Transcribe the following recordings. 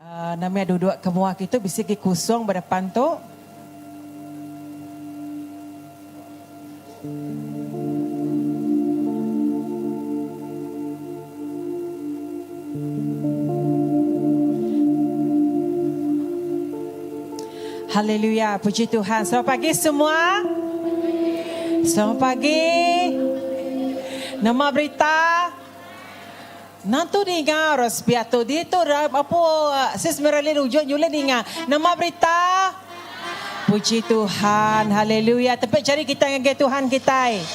Nama duduk ke mua kitu bisi agi kusung ba depan tu. Haleluya, puji Tuhan. Selamat pagi semua. Selamat pagi. Nama berita? Nantu ninga orang sepiak tu. Ditu apu sis Marilyn ujung nyulih ninga. Nama berita? Puji Tuhan. Haleluya. Tepik jari kita ngagai Tuhan kitai.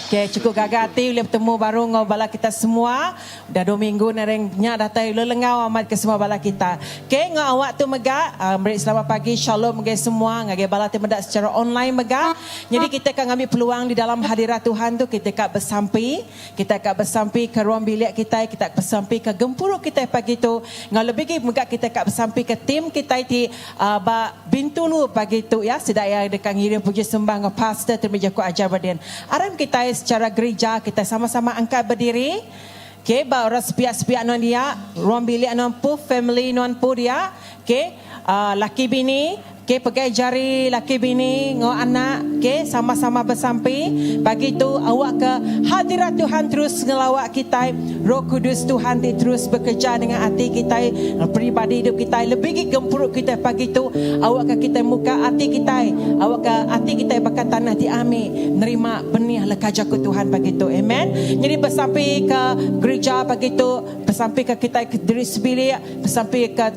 Okay, cukup gaga ati ulih betemu baru enggau bala kita semua. Udah dua minggu nering nya datai lelengau amat ke semua bala kita. Okay, enggau awak tu mega meri selamat pagi shalom ngagai semua ngagai bala ti meda secara online mega. Nyadi kita ka ngambi peluang di dalam hadirat Tuhan tu kita ka besampi, kita ka besampi ke ruang bilik kitai, kita besampi ke gempuru kitai pagi tu enggau lebih agi mega kita ka besampi ke team kitai ti ba Bintulu pagi tu ya sida iya deka ngiring puji sembah enggau pastor ti meri jaku ajar ba din. Aram kitai secara gerija kitai sama-sama angkat bediri. Okay ba orang sepiak-sepiak nuan dia, ruang bilik nuan empu, family nuan empu dia, okay laki bini Okay pegai jari laki bini enggau anak okay sama sama besampi pagi tu awak ke hadirat Tuhan terus ngelawa kitai Roh Kudus Tuhan ti terus bekerja dengan ati kitai peribadi hidup kitai lebih agi gempuru kitai pagi tu awak ke kitai muka ati kitai awak ke ati kitai baka tanah ti ami nerima benih leka jaku Tuhan pagi tu amen nyadi besampi ke gereja pagi tu besampi ke kitai diri sebilik Besampi ka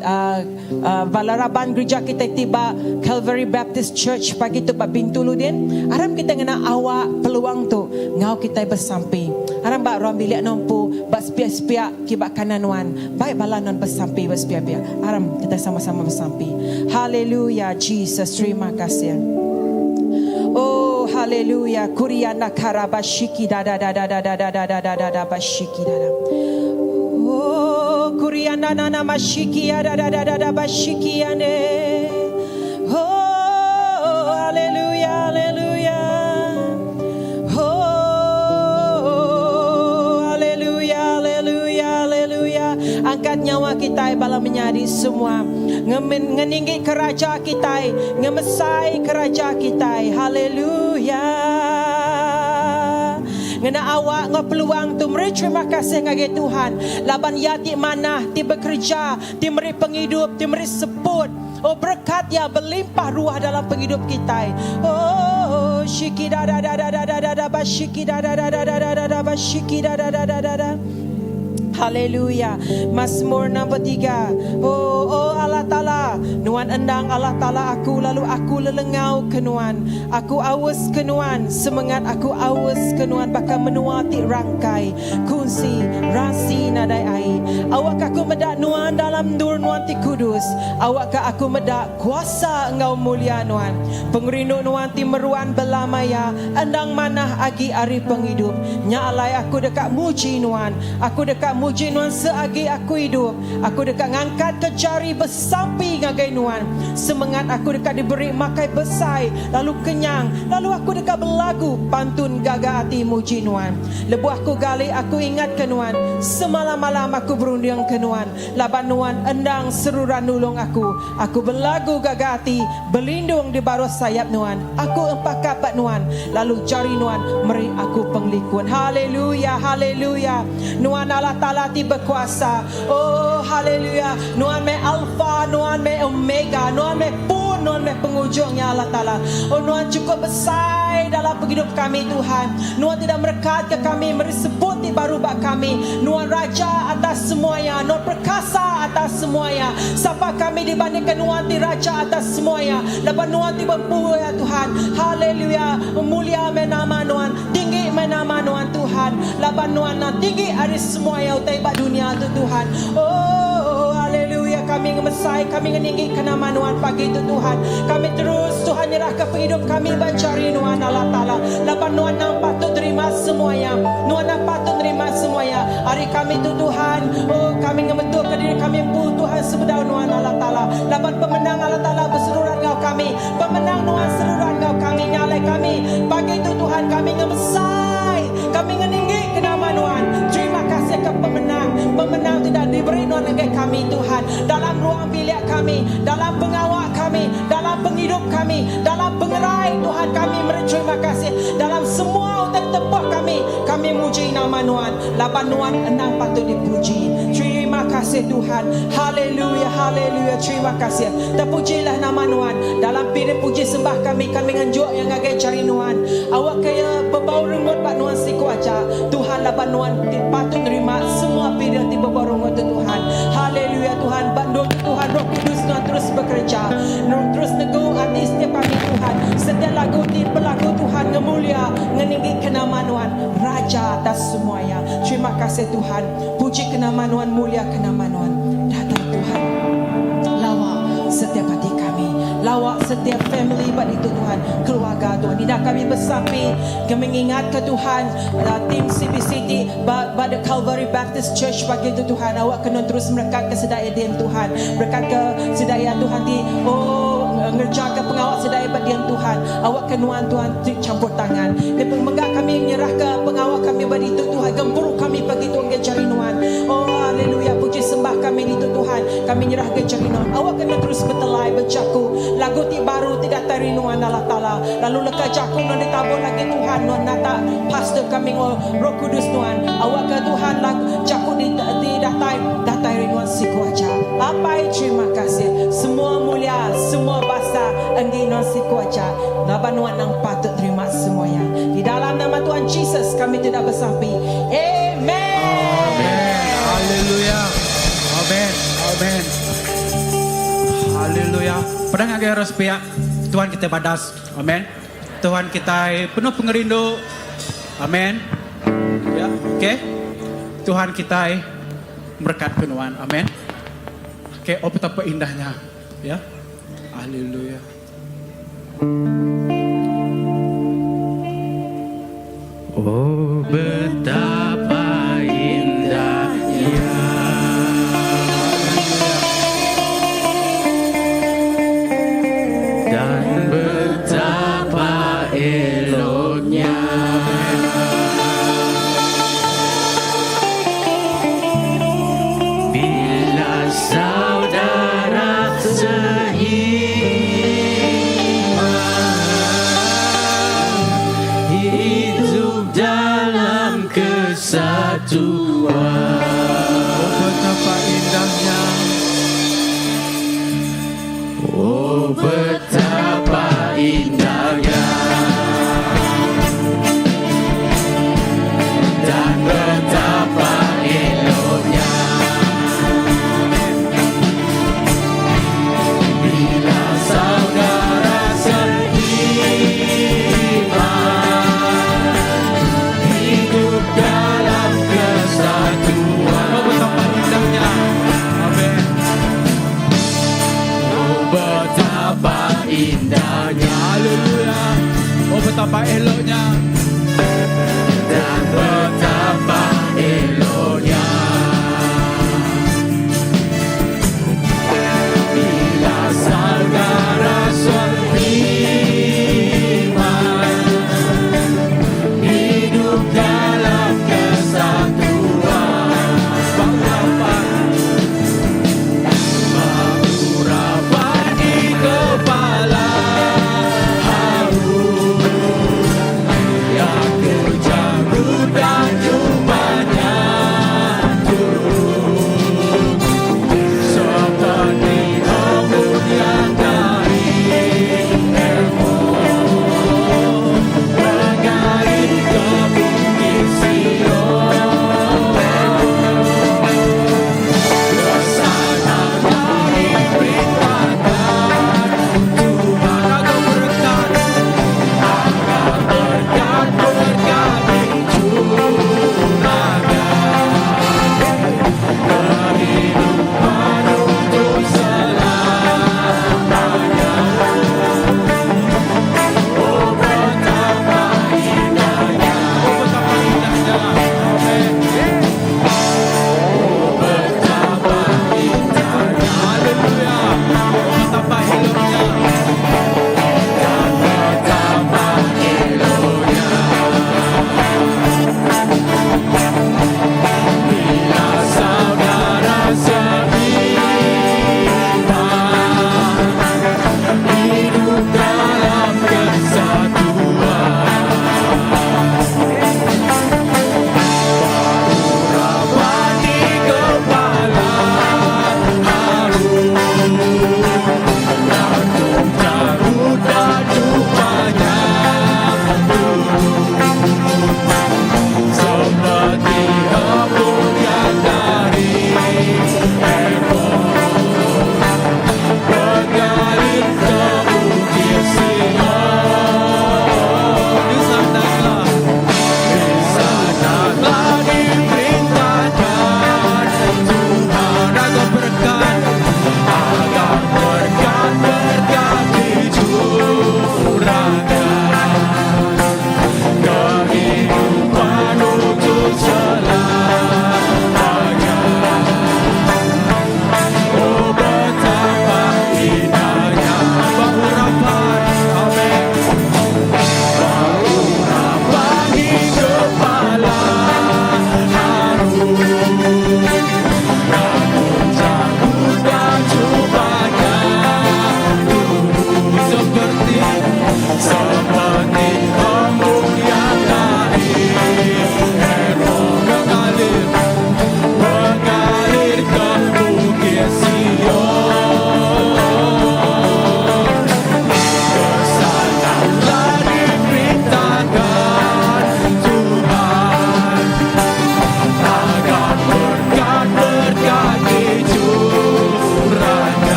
bala raban gerija kitai ti ba Calvary Baptist Church pagi tu ba Bintulu din. Aram kitai ngena awak peluang tu enggau kitai besampi. Aram ba ruang bilik nuan empu, ba sepiak-sepiak kiba kanan nuan, bai bala nuan besampi ba sepiak-piak. Aram kitai sama-sama besampi. Haleluya Jesus terima kasih. Oh haleluya kurianda karaba shiki da da da da da da da da da da da ba shiki da da. Oh kurianda nana mashiki ya da da da da da bashiki ane. Oh haleluya haleluya. Oh haleluya haleluya haleluya. Angkat nyawa kitai bala menyadi semua. Ngeninggi ke raja kitai, ngemesai ke raja kitai. Haleluya. Ngena awak enggau peluang tu meri terima kasih ngagai Tuhan laban Iya ti manah, ti bekereja, ti meri pengidup, ti meri seput. Oh berekat Iya belimpah ruah dalam pengidup kitai. Oh shiki da da da da da da da da ba shiki da da da da da da da da ba shiki da da da da da da. Haleluya. Masmur 63. Oh, oh Allah Taala, Nuan endang Allah Taala aku lalu aku lelengau ke Nuan. Aku aus ke Nuan, semengat aku aus ke Nuan baka menua ti rangkai, kunsi, rasi nadai ai. Awakka aku meda Nuan dalam endur Nuan ti kudus. Awakka aku meda kuasa enggau mulia Nuan. Pengerindu Nuan ti meruan belama iya endang manah agi ari pengidup. Nya alai aku deka muji Nuan. Aku deka muji Nuan seagi aku idup. Aku deka ngangkatka jari besampi ngagai Nuan. Semengat aku deka diberi makai besai lalu kenyang, lalu aku deka belagu pantun gaga ati muji Nuan. Lebuh aku gali, aku ingatka Nuan. Semalam-malam aku berundingka Nuan, laban Nuan endang seruran nulung aku. Aku belagu gaga ati, belindung di baruh sayap Nuan. Aku empakap ba Nuan, lalu jari Nuan meri aku pengelikun. Haleluya, haleluya. Nuan Allah Taala ti bekuasa. Oh, haleluya. Nuan meh Alfa, Nuan meh Omega, Nuan meh pun, Nuan meh pengujung ya Allah Taala. Oh, Nuan chukup besai dalam pengidup kami, Tuhan. Nuan ti udah merekatka kami, meri sebut ti baru ba kami. Nuan Raja atas semua iya, Nuan perkasa atas semua iya. Sapa kami dibandingka Nuan ti Raja atas semua iya, laban Nuan ti bempu iya Tuhan. Haleluya! Mulia meh nama Nuan, tinggi meh nama Nuan Tuhan, laban Nuan nang tinggi ari semua iya utai ba dunya tu Tuhan. Oh, haleluya! Kami ngemesai, kami ngeninggika nama Nuan pagi tu Tuhan. Kami terus Tuhan nyerahka pengidup kami ba jari Nuan Allah Taala, laban Nuan nang patut nerima semua iya. Nuan nang patut nerima semua iya. Ari kami tu Tuhan, oh kami ngemetulka diri kami empu Tuhan sebedau Nuan Allah Taala. Laban pemenang Allah Taala beseruran enggau kami. Pemenang Nuan seruran enggau kami. Nya alai kami pagi tu Tuhan kami ngemesai, kami ngeninggika nama Nuan. Terima kasih ke pemenang, pemenang ti udah diberi Nuan ngagai. ngagai kami Tuhan dalam ruang bilik kami, dalam pengawa kami, dalam pengidup kami, dalam pengerai Tuhan kami meri terima kasih dalam semua utai tempuh kami, kami muji nama Nuan laban Nuan endang patut dipuji. Terima kasih Tuhan. Haleluya, haleluya. Terima kasih. Terpujilah nama Nuan dalam piring puji sembah kami, kami ngenjuk iya ngagai jari Nuan. Awakka iya bebau rengut ba Nuan siku aja. Tuhan laban Nuan ti patut nerima semua piring ti bebau rengut tu Tuhan. Haleluya Tuhan. Ba endur tu Tuhan Roh Kudus Nuan terus bekereja. Terus negu ati setiap kami Tuhan. Setiap lagu ti belagu Tuhan ngemulia ngeninggi ke nama Nuan Raja atas semua iya. Terima kasih Tuhan. Puji ke nama Nuan mulia ke nama Nuan. Datai Tuhan. Lawa setiap ati kami. Lawa setiap family ba ditu Tuhan. Keluarga Tuhan. Ina kami besampi kami ngingatka Tuhan team CBC ti ba ba The Calvary Baptist Church pagi tu Tuhan. Awak ke nuan terus merekatka sida iya din Tuhan. Berekatka sida iya Tuhan ti oh ngerejaka pengawa sida iya ba din Tuhan. Awak ke nuan Tuhan ti champur tangan. Ti mega kami nyerahka pengawa kami ba ditu Tuhan. Gempuru kami pagi tu enggai jari nuan. Oh haleluya puji sembah kami ditu Tuhan. Kami nyerah enggai jari nuan. Awak ke nuan terus betelai bejaku lagu ti baru ti datai ari nuan Allah Taala. Lalu leka jaku nuan ditabur lagi Tuhan nuan nata pastor kami enggau Roh Kudus nuan. Awak ke Tuhan lagu jaku di ti datai datai ari nuan siku aja. Apai terima kasih. Semua mulia semua basa enggi nuan siku aja. Laban nuan nang patut terima semua iya. Di dalam nama Tuhan Jesus kami ti udah besampi. Amen. Amen. Haleluya. Amen. Amen. Haleluya. Pedang ngagai orang sepiak. Tuhan kitai badas. Amen. Tuhan kitai penuh pengerindu. Amen. Ya, okey. Tuhan kitai merekat ke nuan. Amen. Okey, oh betapa indahnya. Ya. Haleluya. Oh betapa indahnya. Dan betapa eloknya. Bila saudara seiman.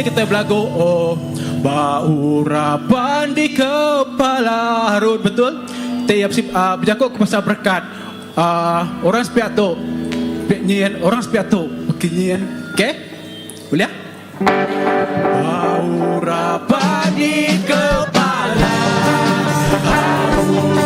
Ti kita belagu oh ba urapan di kepala Harun betul? Ti iya bisi uh, bejaku ke pasal berkat uh, orang sepiak tu nyin orang sepiak tu nyin. Okey? Boleh? Ba urapan di kepala Harun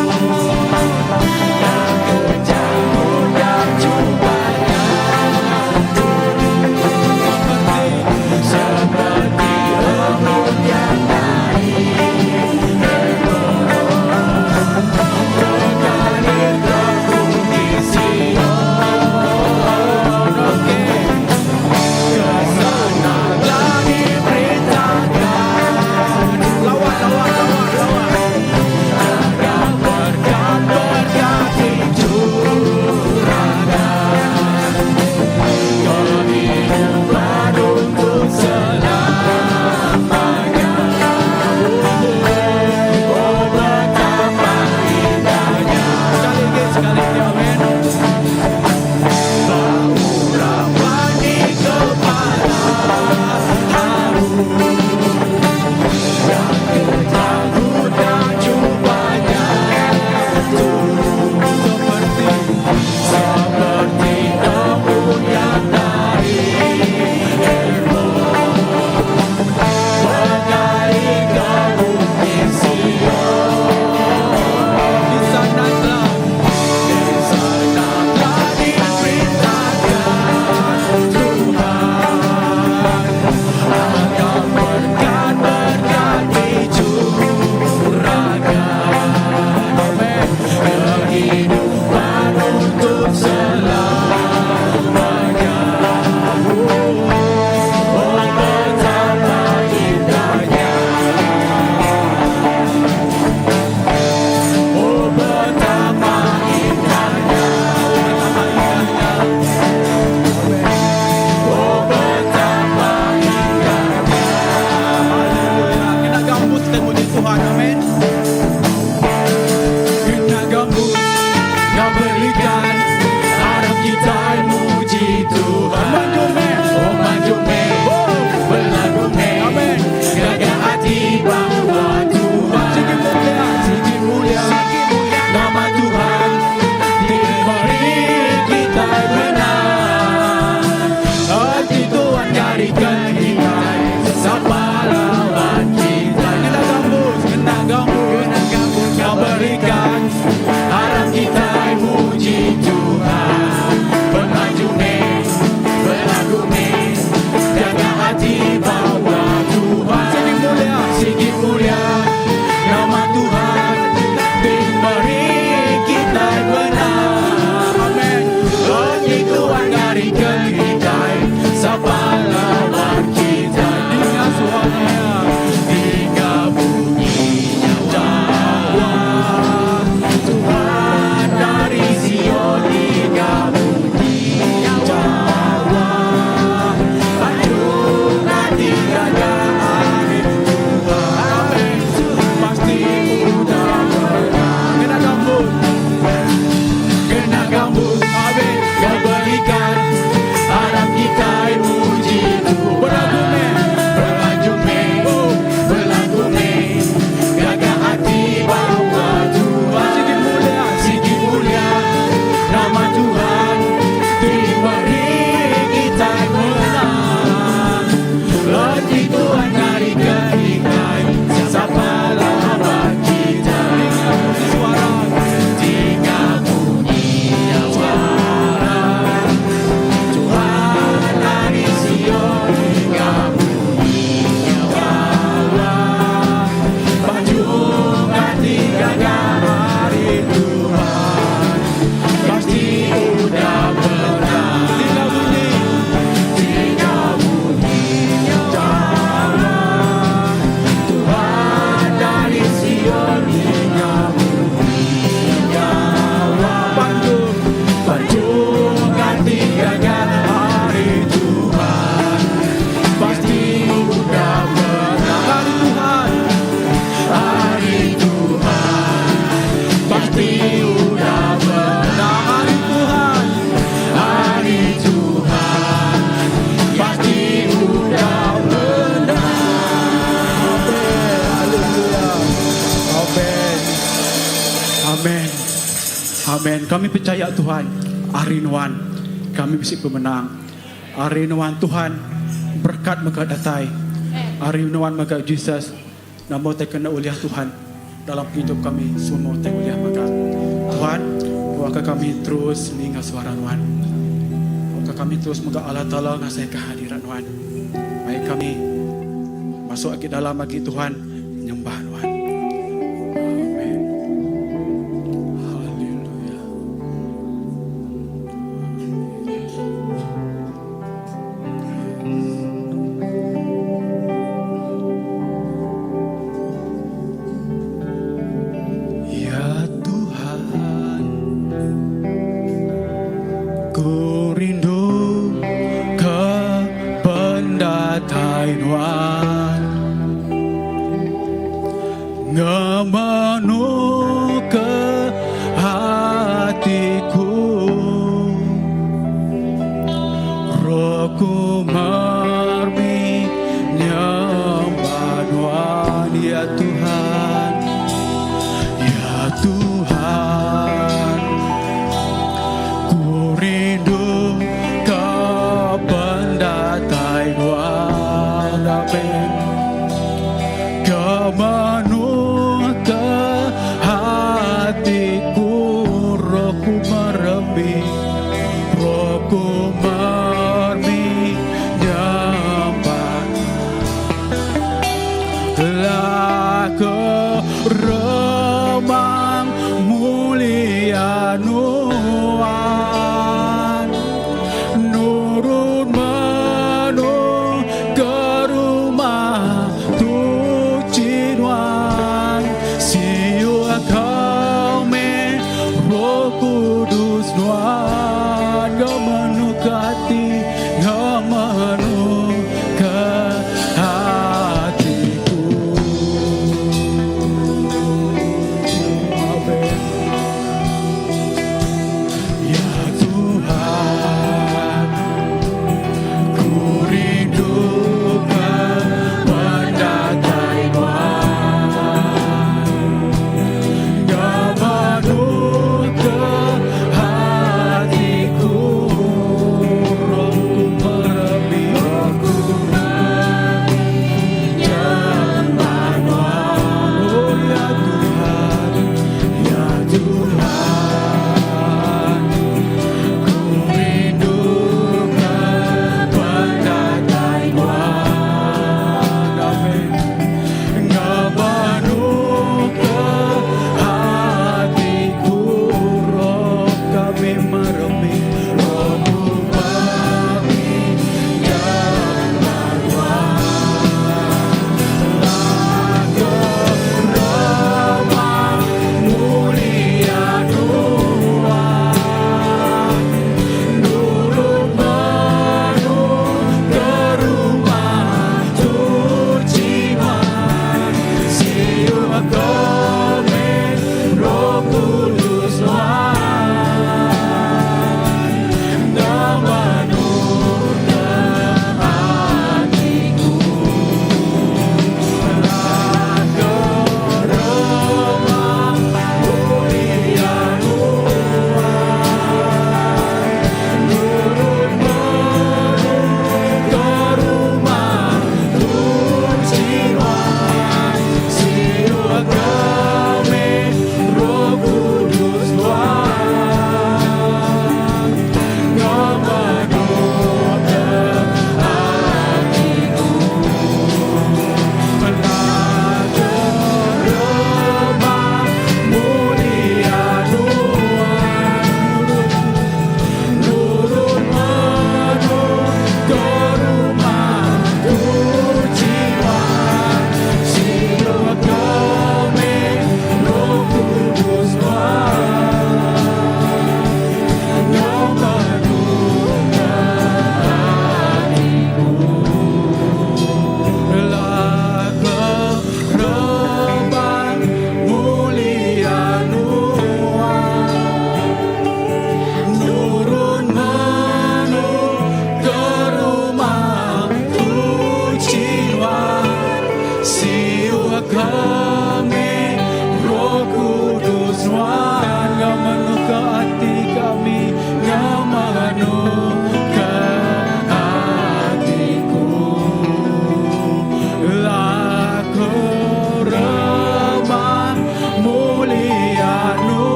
Kami pechaya Tuhan, ari Nuan kami bisi pemenang. Ari Nuan Tuhan berekat mega datai. Ari Nuan mega Jesus nama utai kena ulih Tuhan dalam pengidup kami semua utai ulih mega. Tuhan, awakka kami terus ninga suara Nuan. Awakka kami terus mega Allah Taala ngasai kehadirat Nuan. Mai kami masuk agi dalam agi Tuhan nyembah Nuan. Amen. Haleluya. Ya Tuhan, ku rindu ke pendatai Nuan. Ngemenu ke hatiku Rohku mermi nyembah Nuan Ya Tuhan Ya Tuhan Ku rindu ke pendatai Nuan Amin Kemenuh ke hatiku Rohku meremi Rohku mermi nyembah Telah ke remang mulia Nuan Nurun menu ke rumah tuci Nuan Siu kau me Roh Kudus Nuan Ngemenu ke hati Ngemenu ke hatiku Amin Ya Tuhan Ku rindu ke pendatai Nuan Ngemenu ke hatiku Rohku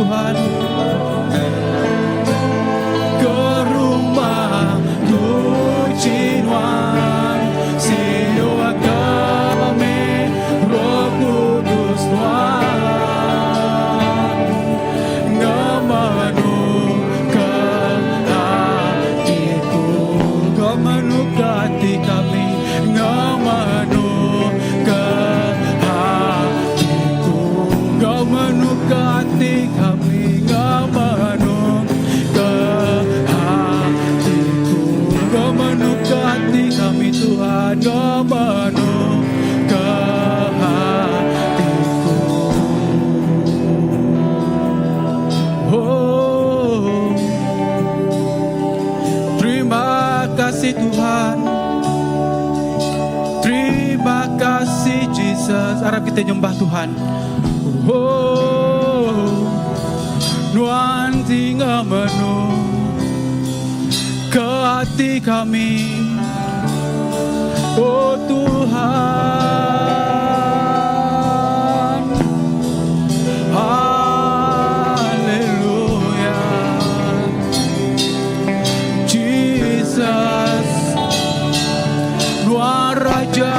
Tuhan. Ke rumah suci Nuan, siuh kami Roh Kudus Nuan. Ngemenuh ke hatiku, ngemenuh ke hati kami, ngemenuh ke hatiku, ngemenuh ke hati kami, ngemenuh ke hatiku, ngemenuh ke hati kami Tuhan, ngemenuh ke hatiku. Oh, terima kasih Tuhan. Terima kasih Jesus. Arap kita nyembah Tuhan. Oh, Nuan tinggal menuh ke hati kami. Oh Tuhan. Haleluya. Jesus. Nuan Raja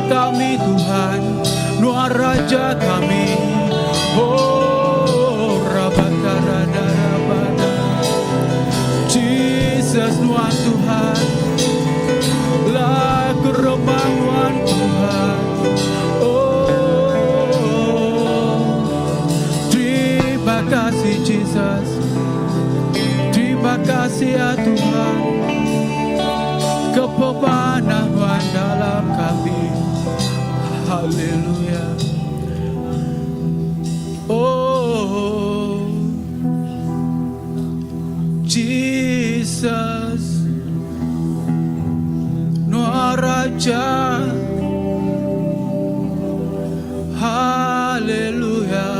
kami Tuhan, Nuan Raja kami. Oh, Rabakaradabada. Jesus Nuan Tuhan, Laku remang Nuan Tuhan. Oh, terima kasih Jesus. Terima kasih ya Tuhan. Kepemanah Nuan dalam kami. Haleluya. Oh, Jesus, Nuan Raja. Haleluya.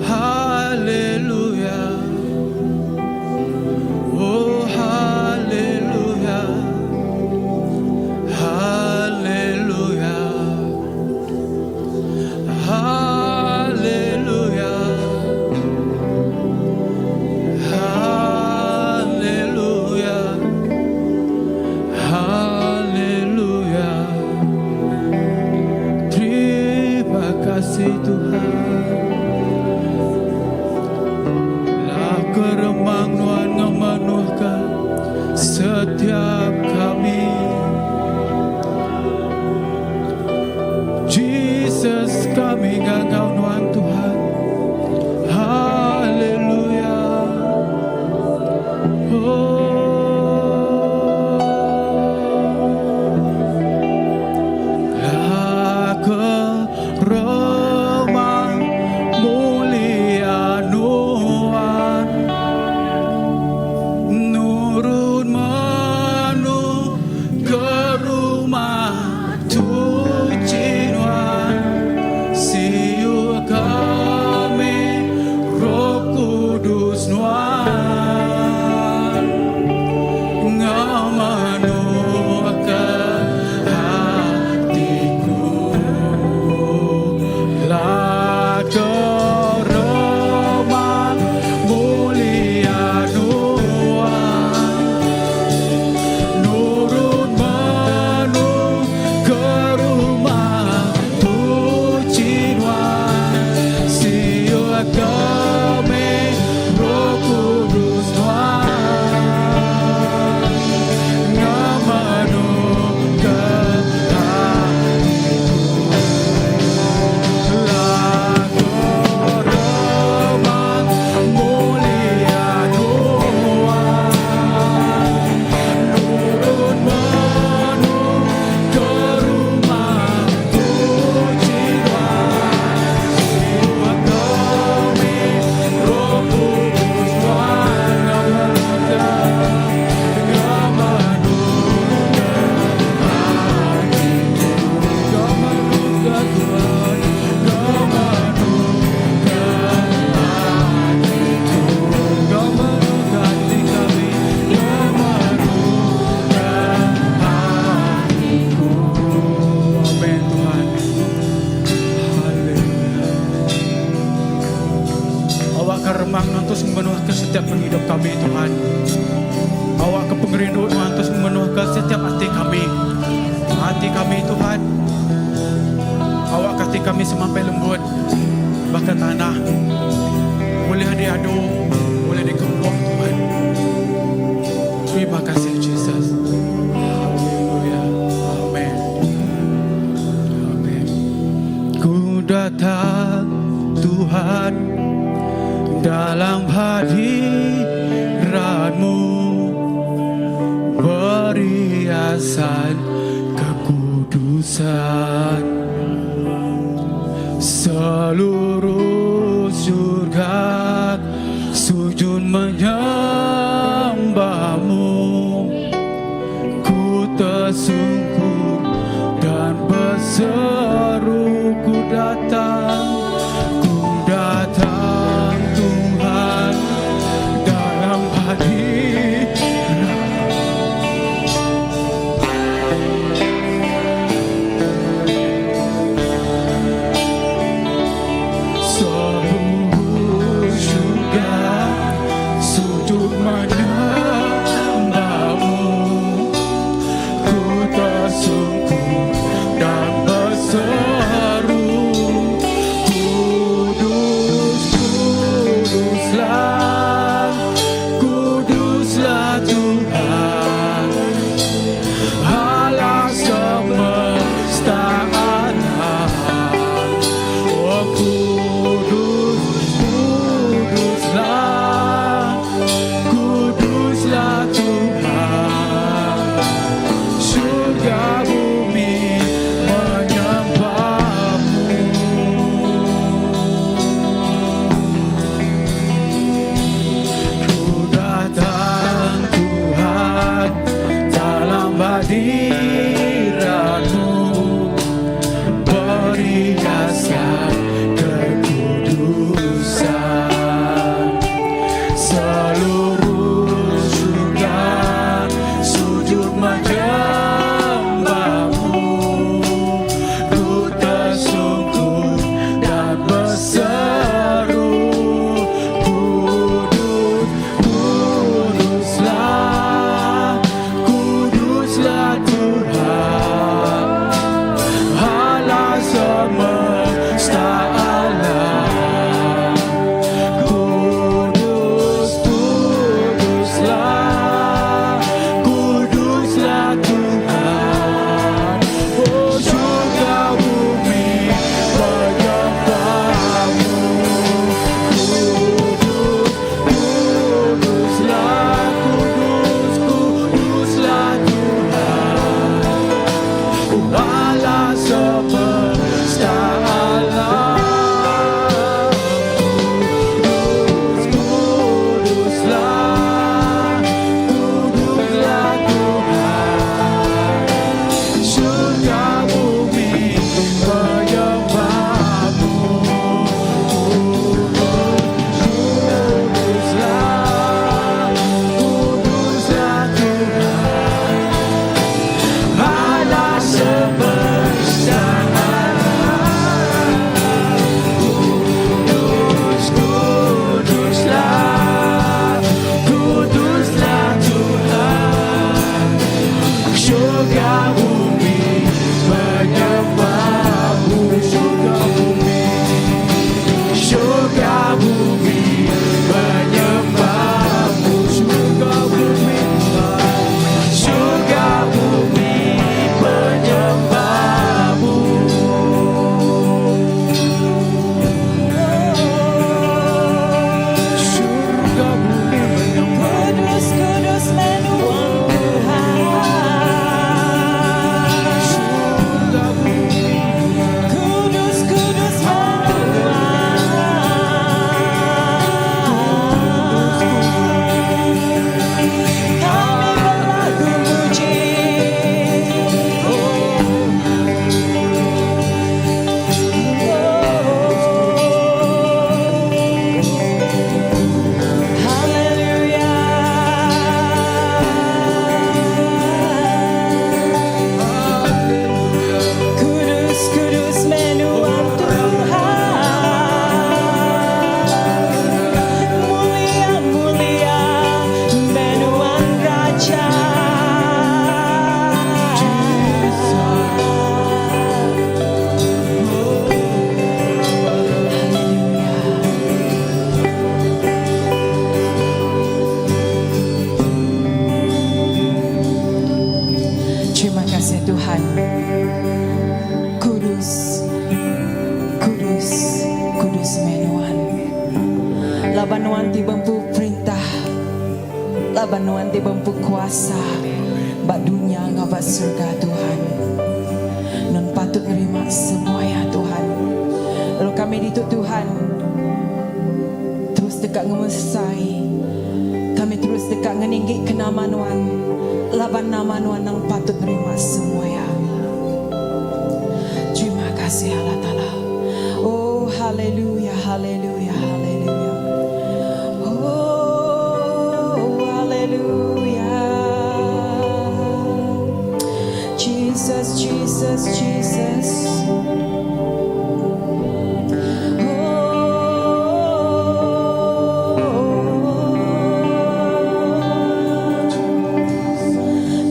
Haleluya. Oh, haleluya. Haleluya. Haleluya. Haleluya. Haleluya. Terima kasih Tuhan. Lah keremang Nuan ngemenuhkan setiap kami. Jesus kami gagau Nuan Tuhan. Haleluya. Oh. Lah keremang mulia Nuan nurun menu ke rumah suci Nuan, siu kami Roh Kudus Nuan ngemenuh ke hatiku. Lah keremang mulia Nuan nurun menu ke rumah suci Nuan, siu kami Roh Kudus Nuan ngemenuh ke hatiku. Lah keremang mulia Nuan nurun menu ke rumah suci Nuan, siu kami. Pengeremang Nuan terus ngemenuhka setiap pengidup kami Tuhan. Awakka pengerindu Nuan terus ngemenuhka setiap ati kami. Ati kami Tuhan. Awakka ati kami semampai lembut baka tanah. Ulih diadu, ulih dikempung Tuhan. Terima kasih Jesus. Haleluya. Amen. Amen. Ku datang Tuhan dalam hadiratmu Perhiasan kekudusan Seluruh surga sujud menyembahmu Ku tersungkur dan berseru ku datang Ku datang Tuhan dalam hadirat Seluruh surga sujud menyembahmu Ku tersungkur dan berseru Kudus, kuduslah, kuduslah Tuhan Allah semesta alam Oh kudus, terus meh Nuan. Laban Nuan ti bempu perintah, laban Nuan ti bempu kuasa ba dunya enggau ba surga Tuhan. Nuan patut nerima semua iya Tuhan. Lalu kami ditu Tuhan terus deka ngemesai, kami terus deka ngeninggika nama Nuan laban nama Nuan nang patut nerima semua iya. Terima kasih Allah Taala. Oh haleluya haleluya haleluya. Oh haleluya. Jesus Jesus Jesus. Oh.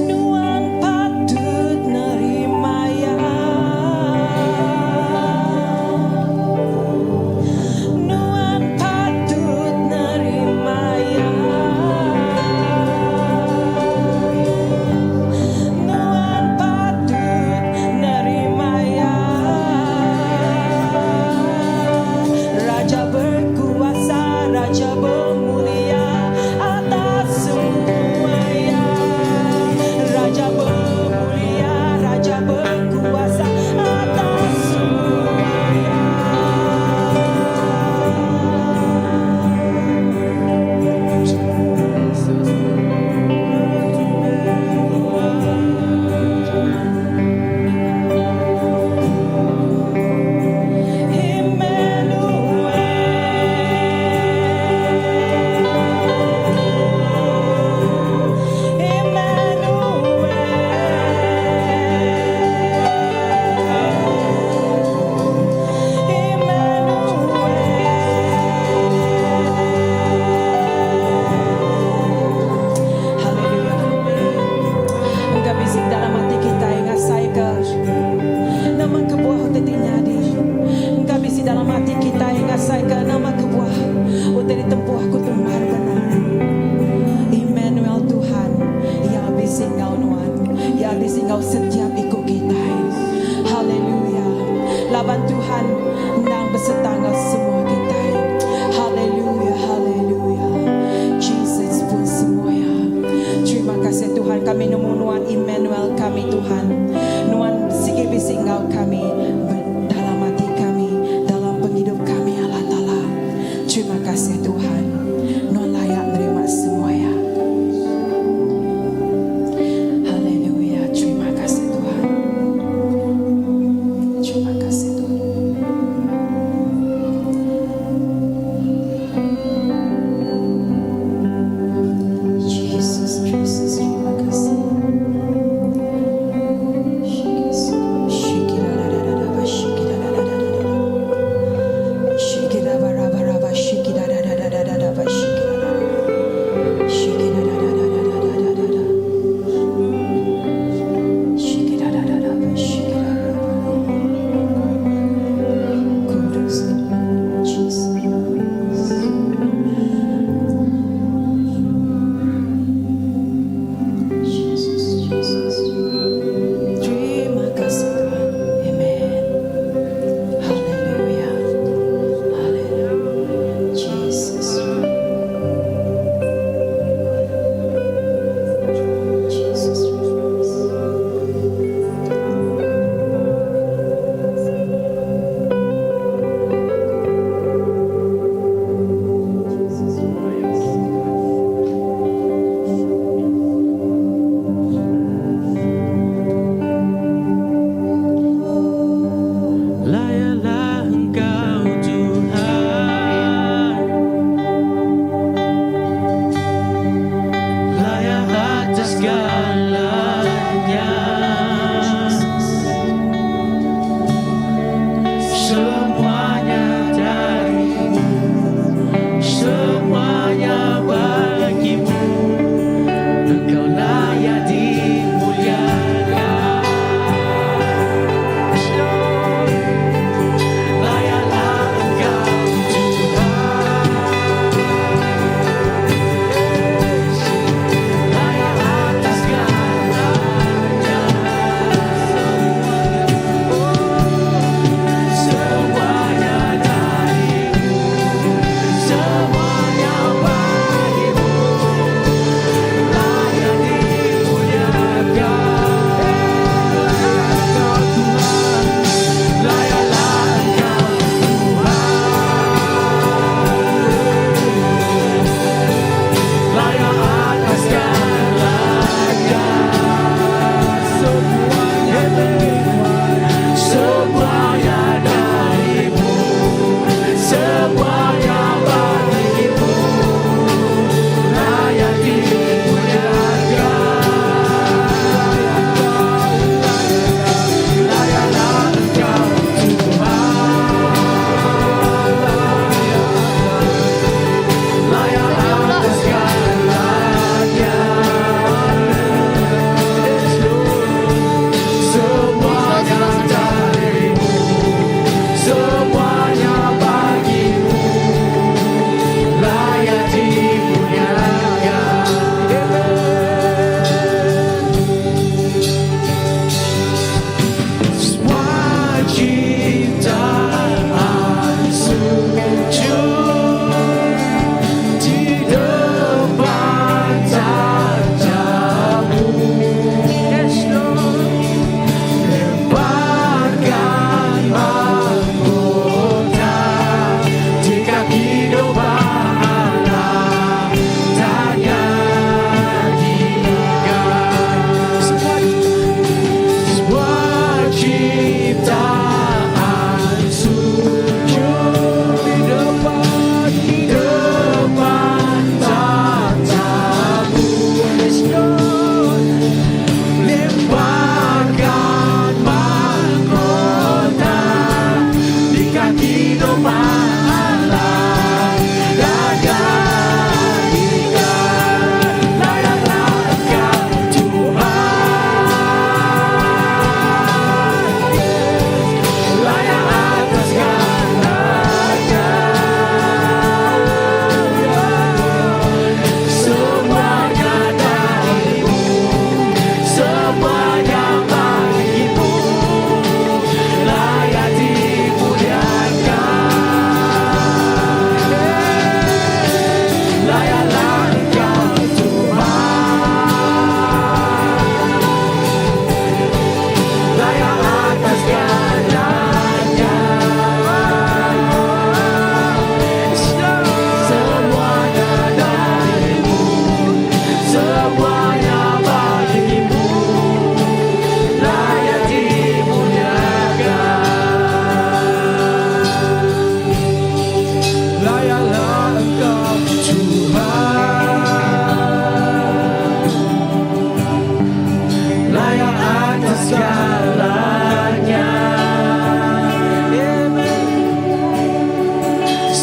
Nuan patut nerima ya. Nuan patut nerima ya. Nuan patut nerima ya. Raja berkuasa, Raja bermulia atas semua ya. Raja bermulia, Raja berkuasa atas semua ya. Emmanuel, Emmanuel, Emmanuel. Haleluya. Engka bisi dalam ati kita ngasai ke nama kebuah utai ti nyadi. Engka bisi dalam ati kita ngasai ke nama kebuah utai ditempuh aku tu mar benar. Emmanuel Tuhan, Ya bisi enggau nuan, Ya bisi enggau setiap iku kita. Haleluya. Laban Tuhan endang beserta enggau semua kita. Haleluya, haleluya. Jesus pun semua ya. Terima kasih Tuhan kami nemu nuan Emmanuel kami Tuhan. Nuan sigi bisi enggau kami dalam hati kami, dalam penghidup kami Allah Ta'ala. Terima kasih Tuhan. Nuan layak nerima semua ya. Haleluya. Terima kasih Tuhan. Terima kasih Tuhan. Jesus, Jesus, terima kasih. Shikira-da-da-da-da, shikira-da-da-da-da. Shikira-ba-ra-ba-ra-ba, shikira-da-da-da-da.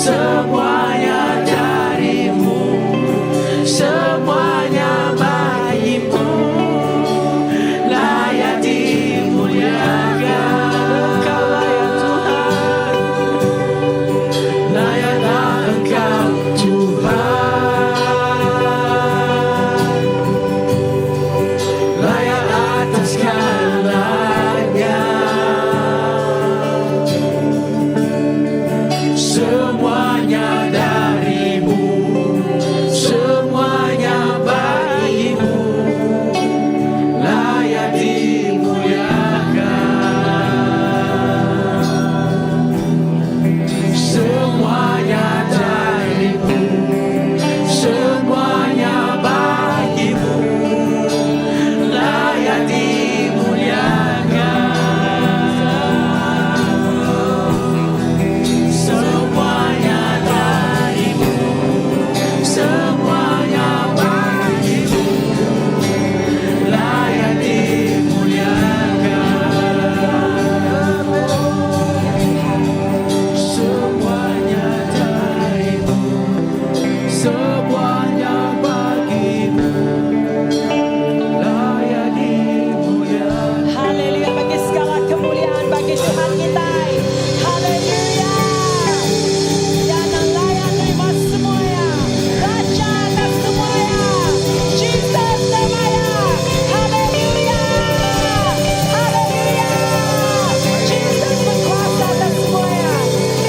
Semuanya darimu, semuanya bagimu, layak dimuliakan. Engkau layak Tuhan, layaklah Engkau Tuhan, layak atas segalanya. Semuanya darimu, semuanya bagimu, layak dimuliakan. Semuanya darimu, semuanya bagimu, layak dimuliakan. Semuanya darimu, semuanya bagimu, layak dimuliakan. Semuanya darimu, semuanya bagimu, layak dimuliakan. Haleluya bagi segala kemuliaan bagi Tuhan kita. Haleluya. Yang layak terima semuanya. Raja atas semuanya. Jesus namanya. Haleluya. Haleluya. Jesus berkuasa atas semuanya.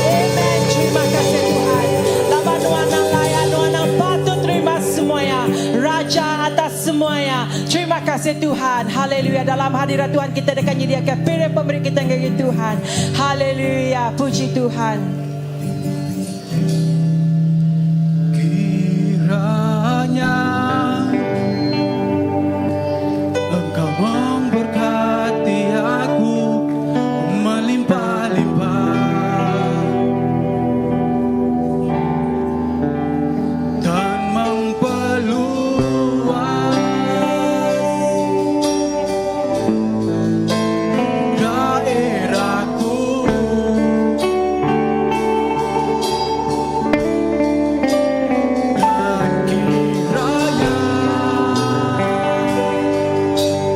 Amen. Terima kasih Tuhan. Lama nuan layak, nuan patut terima semuanya. Raja atas semuanya. Terima kasih Tuhan. Haleluya. Dalam hadirat Tuhan kita akan menyediakan piring pemberi kita kepada Tuhan. Haleluya. Puji Tuhan. Kiranya Engkau memberkati aku melimpah-limpah dan memperluas daerahku. Dan kiranya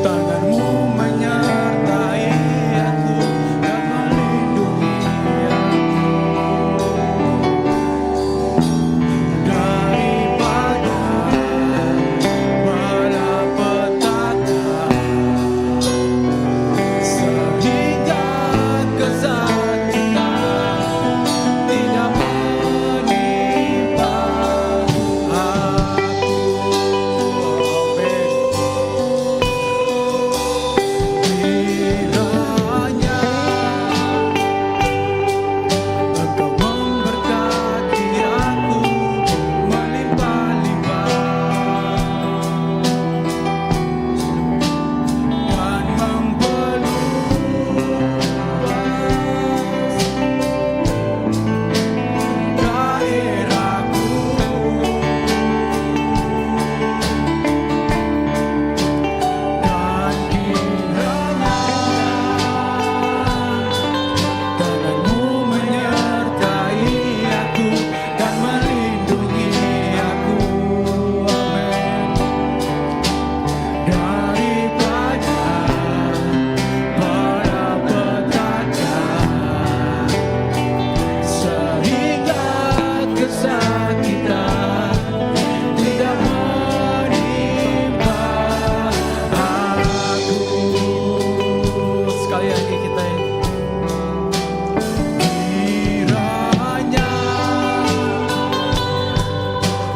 tanganmu menyertai aku dan melindungi aku daripada malapetaka, sehingga kesakitan tidak menimpa aku. Kiranya Engkau memberkati aku melimpah-limpah dan memperluas daerahku. Dan kiranya tanganmu menyertai aku dan melindungi aku. Amin. Daripada malapetaka, sehingga kesakitan tidak menimpa aku. Sekali lagi kita kiranya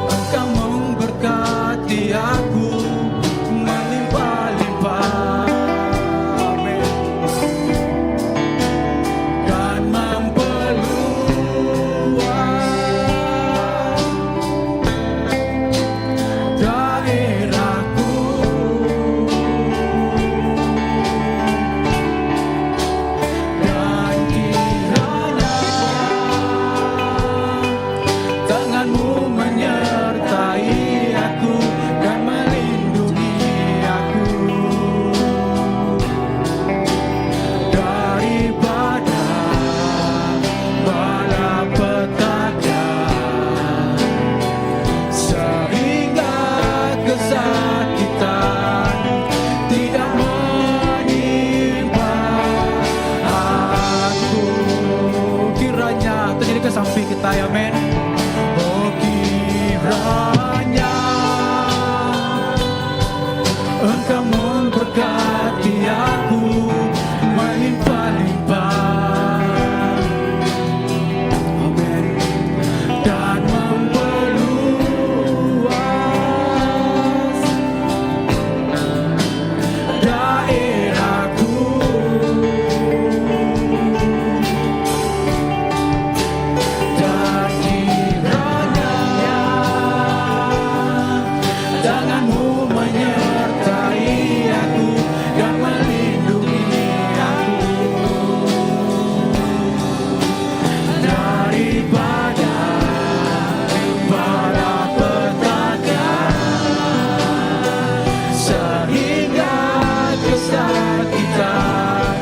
Engkau memberkati aku melimpah-limpah. Amin. Dan memperluas daerahku. Dan kiranya tanganmu menyertai aku dan melindungi aku daripada malapetaka, Kiranya Engkau memberkati aku melimpah-limpah. Amin. Dan memperluas daerahku. Dan kiranya tanganmu menyertai aku dan melindungi aku daripada malapetaka sehingga kesakitan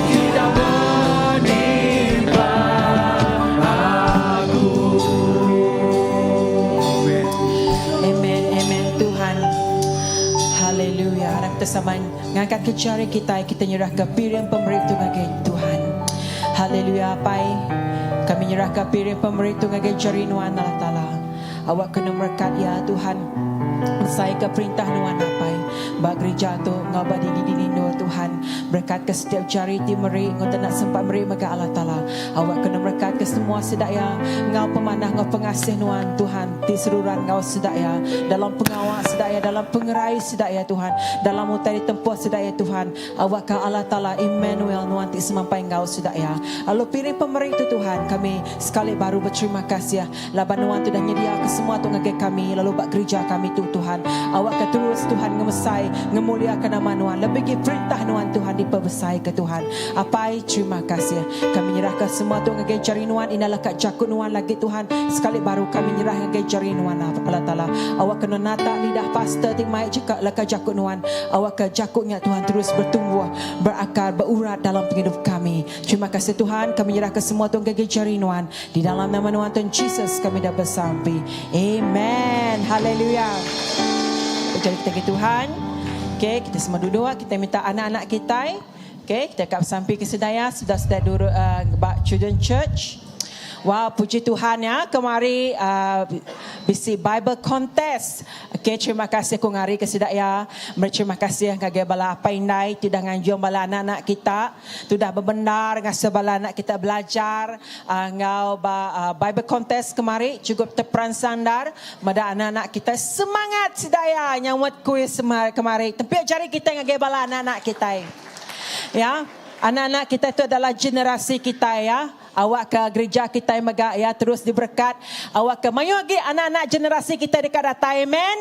tidak menimpa aku. Amen. Amen, amen Tuhan. Haleluya. Harap kita sama ngangkat ke jari kita, kita nyerah ke piring pemeri tu ngagai Tuhan. Haleluya, Apai. Kami nyerah ke piring pemeri tu ngagai jari nuan Allah Taala. Awak kena merekat ya Tuhan. Saya ke perintah nuan Apai. Ba gereja tu ngau ba dini dini nur Tuhan. Berkat ke setiap jari ti meri ngau tenak sempat meri mega Allah Taala. Awak kena merekat ke semua sedaya ngau pemanah ngau pengasih nuan Tuhan ti seruran ngau sedaya dalam pengawa sedaya dalam pengerai sedaya Tuhan dalam utai ditempuh sedaya Tuhan. Awak ka Allah Taala Emmanuel nuan ti semampai ngau sedaya. Lalu piring pemeri tu Tuhan kami sekali baru beterima kasih laban nuan tu dah nyedia ke semua tu ngagai kami lalu ba gereja kami tu Tuhan. Awak ka terus Tuhan ngemesai ngemulia ke nama nuan lebih ke perintah nuan Tuhan diperbesai ke Tuhan. Apai terima kasih kami nyerah ke semua tu ngagai jari nuan inalah ka jaku nuan lagi Tuhan sekali baru kami nyerah ngagai jari nuan Allah Taala. Awak kena nata lidah pastor ti mai jeka leka jaku nuan. Awak ke jakunya Tuhan terus bertumbuh, berakar, berurat dalam penghidup kami. Terima kasih Tuhan, kami nyerah ke semua tu ngagai jari nuan. Di dalam nama nuan Tuhan Jesus kami dah bersampi. Amen. Haleluya. Jadi kita ke Tuhan. Okey, kita semua duduk, kita minta anak-anak kita. Okey, kita akan bersampi ke sedaya sudah sudah duduk uh, Children Church. Wow, puji Tuhan ya. Kemari bisi Bible contest. Okey, terima kasih ku ngari ke sida ya. Terima kasih ngagai bala apai indai ti udah nganjung bala anak-anak kita. Tu udah bebendar ngasuh bala anak kita belajar uh, enggau ba uh, Bible contest kemari cukup teperansang ndar meda anak-anak kita semangat sida ya nyawat kuis kemari. Tempik jari kita ngagai bala anak-anak kita. Ya, anak-anak kita itu adalah generasi kita ya. Awak ke gereja kita mega ya terus diberkat. Awak ke mayuh lagi anak-anak generasi kita dekat datai. Amen.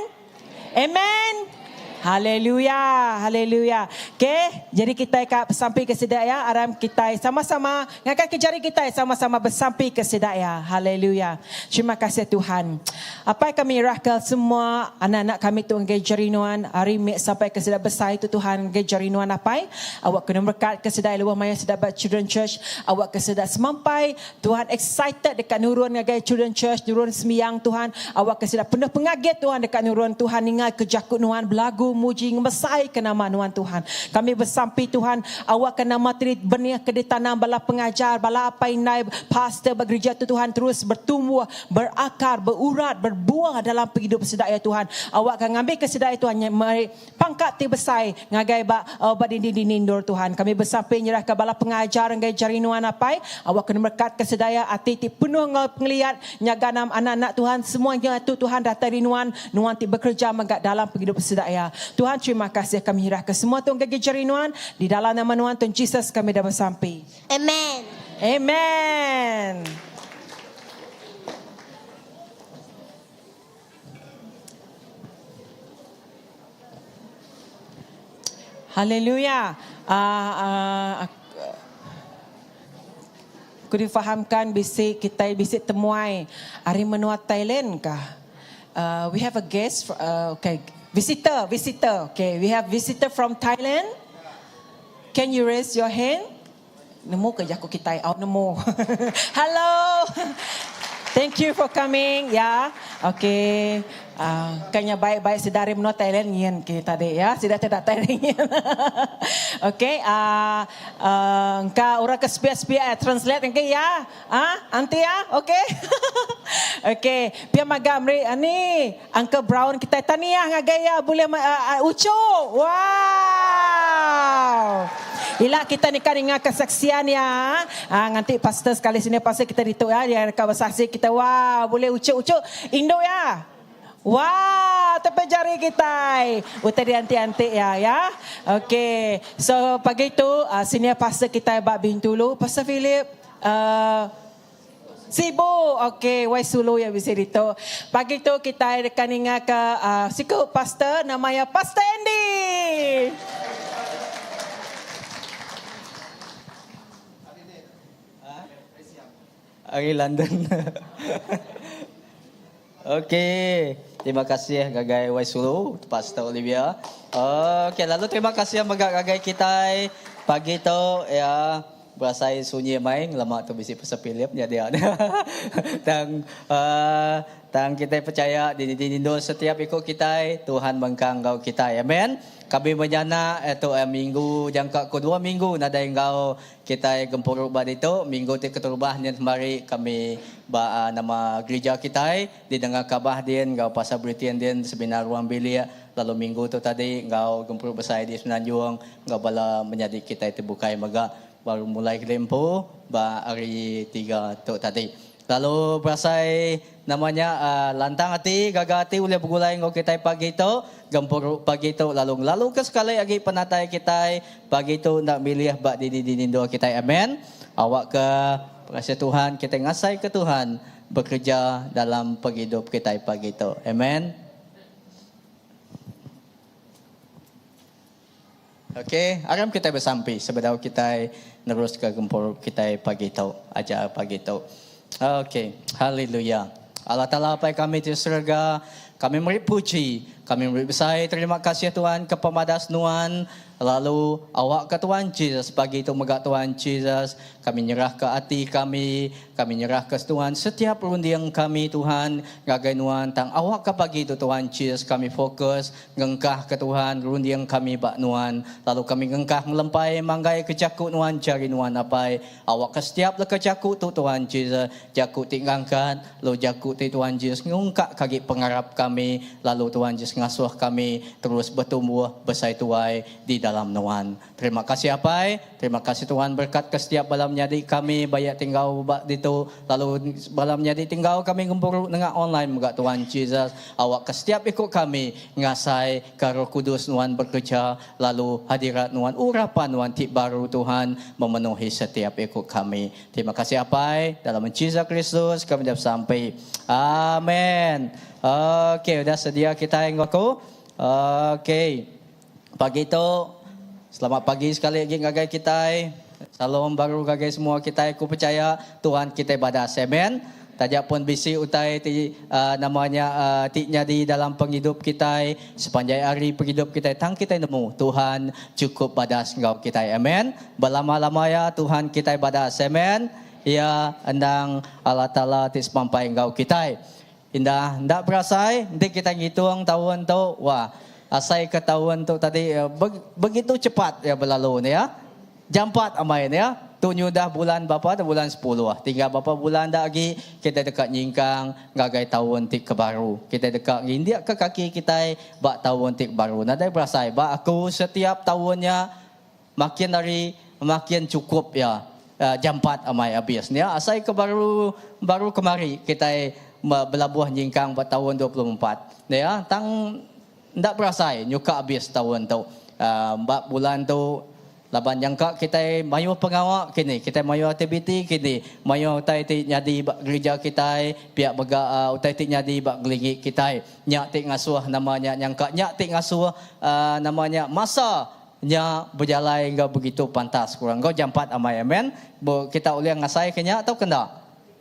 Amen. Haleluya, haleluya. Okey, jadi kita ka besampi ke sida ya, aram kita sama-sama ngangkat ke jari kita sama-sama besampi ke sida ya. Haleluya. Terima kasih Tuhan. Apai kami rahka semua anak-anak kami tu ngagai jari nuan ari mit sampai ke sida besai tu Tuhan ngagai jari nuan apai. Awak kena berkat ke sida lebuh maya sida ba children church, awak ke sida semampai Tuhan excited dekat nurun ngagai children church, nurun sembiang Tuhan. Awak ke sida penuh pengaget Tuhan dekat nurun Tuhan ninga ke jaku nuan belagu muji ngemesai ke nama nuan Tuhan. Kami besampi Tuhan, awak ke nama ti benih ke ditanam bala pengajar, bala apai indai, pastor ba gereja tu Tuhan terus bertumbuh, berakar, berurat, berbuah dalam penghidup sida ya Tuhan. Awak ke ngambi ke sida ya Tuhan meri pangkat ti besai ngagai ba uh, ba dini-dini endur Tuhan. Kami besampi nyerah ke bala pengajar ngagai jari nuan apai, awak kena merekat ke sedaya ati ti penuh enggau pengeliat nyaga nam anak-anak Tuhan semuanya tu Tuhan datai di nuan, nuan ti bekerja mega dalam penghidup sida ya. Tuhan terima kasih kami nyerah ke semua tu ngagai jari nuan di dalam nama nuan Tuhan Jesus kami dah besampi. Amen. Amen. Haleluya. Uh, uh, aku difahamkan bisi kita bisi temuai ari menua Thailand kah? We have a guest, okay, visitor, visitor. Okay, we have visitor from Thailand. Can you raise your hand? Nemu ke jaku kita? Oh, nemu. Hello. Thank you for coming. Ya. Yeah. Okay. Uh, kanya baik-baik sida ari menua Thailand nyin ke tadi ya. Sida ti datai ari nyin. Okey, uh, uh, engka orang ke sepiak-sepiak eh, translate engka ya. Ah, auntie ya. Okey. Okey, pia mega meri uh, ni Uncle Brown kita tahniah ngagai ya boleh uh, uh, ucuk. Wow. Ila kita ni kan ingat kesaksian ya. Ah, nganti pastor sekali sini pastor kita ditu ya dia akan bersaksi kita wow boleh ucuk-ucuk induk ya. Wow, tepi jari kita. Utai dianti-anti ya ya. Okey. So pagi tu uh, senior pastor kita bak Bintulu, Pastor Philip uh, Sibu. Okey, wai sulu ya bisa ditu. Pagi tu kita akan ingat ke uh, siku pastor namanya Pastor Andy. Ari London. Okey, terima kasih ngagai Wai Sulu, Pastor Olivia. Okey, lalu terima kasih mega ngagai kitai pagi tu ya berasai sunyi mai ngelama tu bisi pasal Philip nya dia. Tang uh, tang kitai percaya di di nindu setiap iku kitai Tuhan mengkang enggau kitai. Amen. Kami menyana tu eh, minggu jangka ku dua minggu nadai enggau Kitai gempuru ba ditu minggu ti keterubah nyin kemari kami ba nama gerija kitai di Nengah Kabah din enggau Pasar Britin din seminar ruang bilik lalu minggu tu tadi enggau gempuru besai di Semenanjung enggau bala menyadi kitai ti bukai mega baru mulai kelimpu ba hari tiga tu tadi. Lalu berasai nama nya lantang ati, gaga ati ulih begulai enggau kitai pagi tu, gempuru pagi tu lalu ngelaluka sekali agi penatai kitai pagi tu enda milih ba dini-dini endur kitai. Amen. Awakka pengasih Tuhan kitai ngasaika Tuhan bekereja dalam pengidup kitai pagi tu. Amen. Ok, aram kitai besampi sebedau kitai neruska gempuru kitai pagi tu, ajar pagi tu. Ok, haleluya. Allah Taala Apai kami ti serega, kami meri puji, kami meri besai terima kasih Tuhan ke pemadas nuan, lalu awakka Tuhan Jesus pagi tu mega Tuhan Jesus, kami nyerahka ati kami, Kami nyerahka Tuhan setiap runding kami Tuhan ngagai nuan tang awakka pagi tu Tuhan Jesus kami fokus ngengkahka Tuhan runding kami ba nuan lalu kami ngengkah ngelempai manggai ke jaku nuan jari nuan apai awakka setiap leka jaku tu Tuhan Jesus jaku ti ngangkat lalu jaku ti Tuhan Jesus ngungkak ka agi pengarap kami lalu Tuhan Jesus ngasuh kami terus betumbuh besai tuai di dalam nuan. Terima kasih apai, terima kasih Tuhan berkat ke setiap bala menyadi kami bayak tinggau ba ditu lalu bala menyadi tinggau kami ngempuru nengah online mega Tuhan Jesus awak ke setiap iku kami ngasai ka Roh Kudus nuan bekerja lalu hadirat nuan urapan nuan ti baru Tuhan memenuhi setiap iku kami. Terima kasih apai dalam Jesus Kristus kami dah besampi. Amen. Okey udah sedia kitai enggau aku. Okey. Pagi tu, selamat pagi sekali agi ngagai kitai. Salam baru ngagai semua kitai. Aku pechaya Tuhan kitai badas. Amen. Taja pun bisi utai ti uh, nama nya uh, ti nyadi dalam pengidup kitai sepanjai hari pengidup kitai tang kitai nemu Tuhan cukup badas enggau kitai. Amen. Belama-lama ya Tuhan kitai badas. Amen. Iya endang Allah Taala ti semampai enggau kitai. Indah enda berasai enti kitai ngitung taun tu wah asai ke taun tu tadi begitu cepat iya belalu ne ya. Jampat amai ne ya. Tu nyudah bulan berapa tu bulan sepuluh tinggal berapa bulan da agi kitai deka nyingkang ngagai taun ti ke baru. Kitai deka ngindik ke kaki kitai ba taun ti baru. Nadai berasai ba aku setiap taun nya Makin hari makin chukup iya jampat amai abis nya asai ke baru baru kemari kitai belabuh nyingkang ba taun 24 nya tang enda berasai nyuka abis taun tu ba bulan tu laban nyangka kitai mayuh pengawa kini kitai mayuh aktiviti kini mayuh utai ti nyadi ba gerija kitai pia mega utai ti nyadi ba ngelingi kitai nya ti ngasuh nama nya nyangka nya ti ngasuh nama nya masa Nya bejalai enggau begitu pantas kurang enggau jampat amai amen. Bo kita ulih ngasai ke nya tauka enda?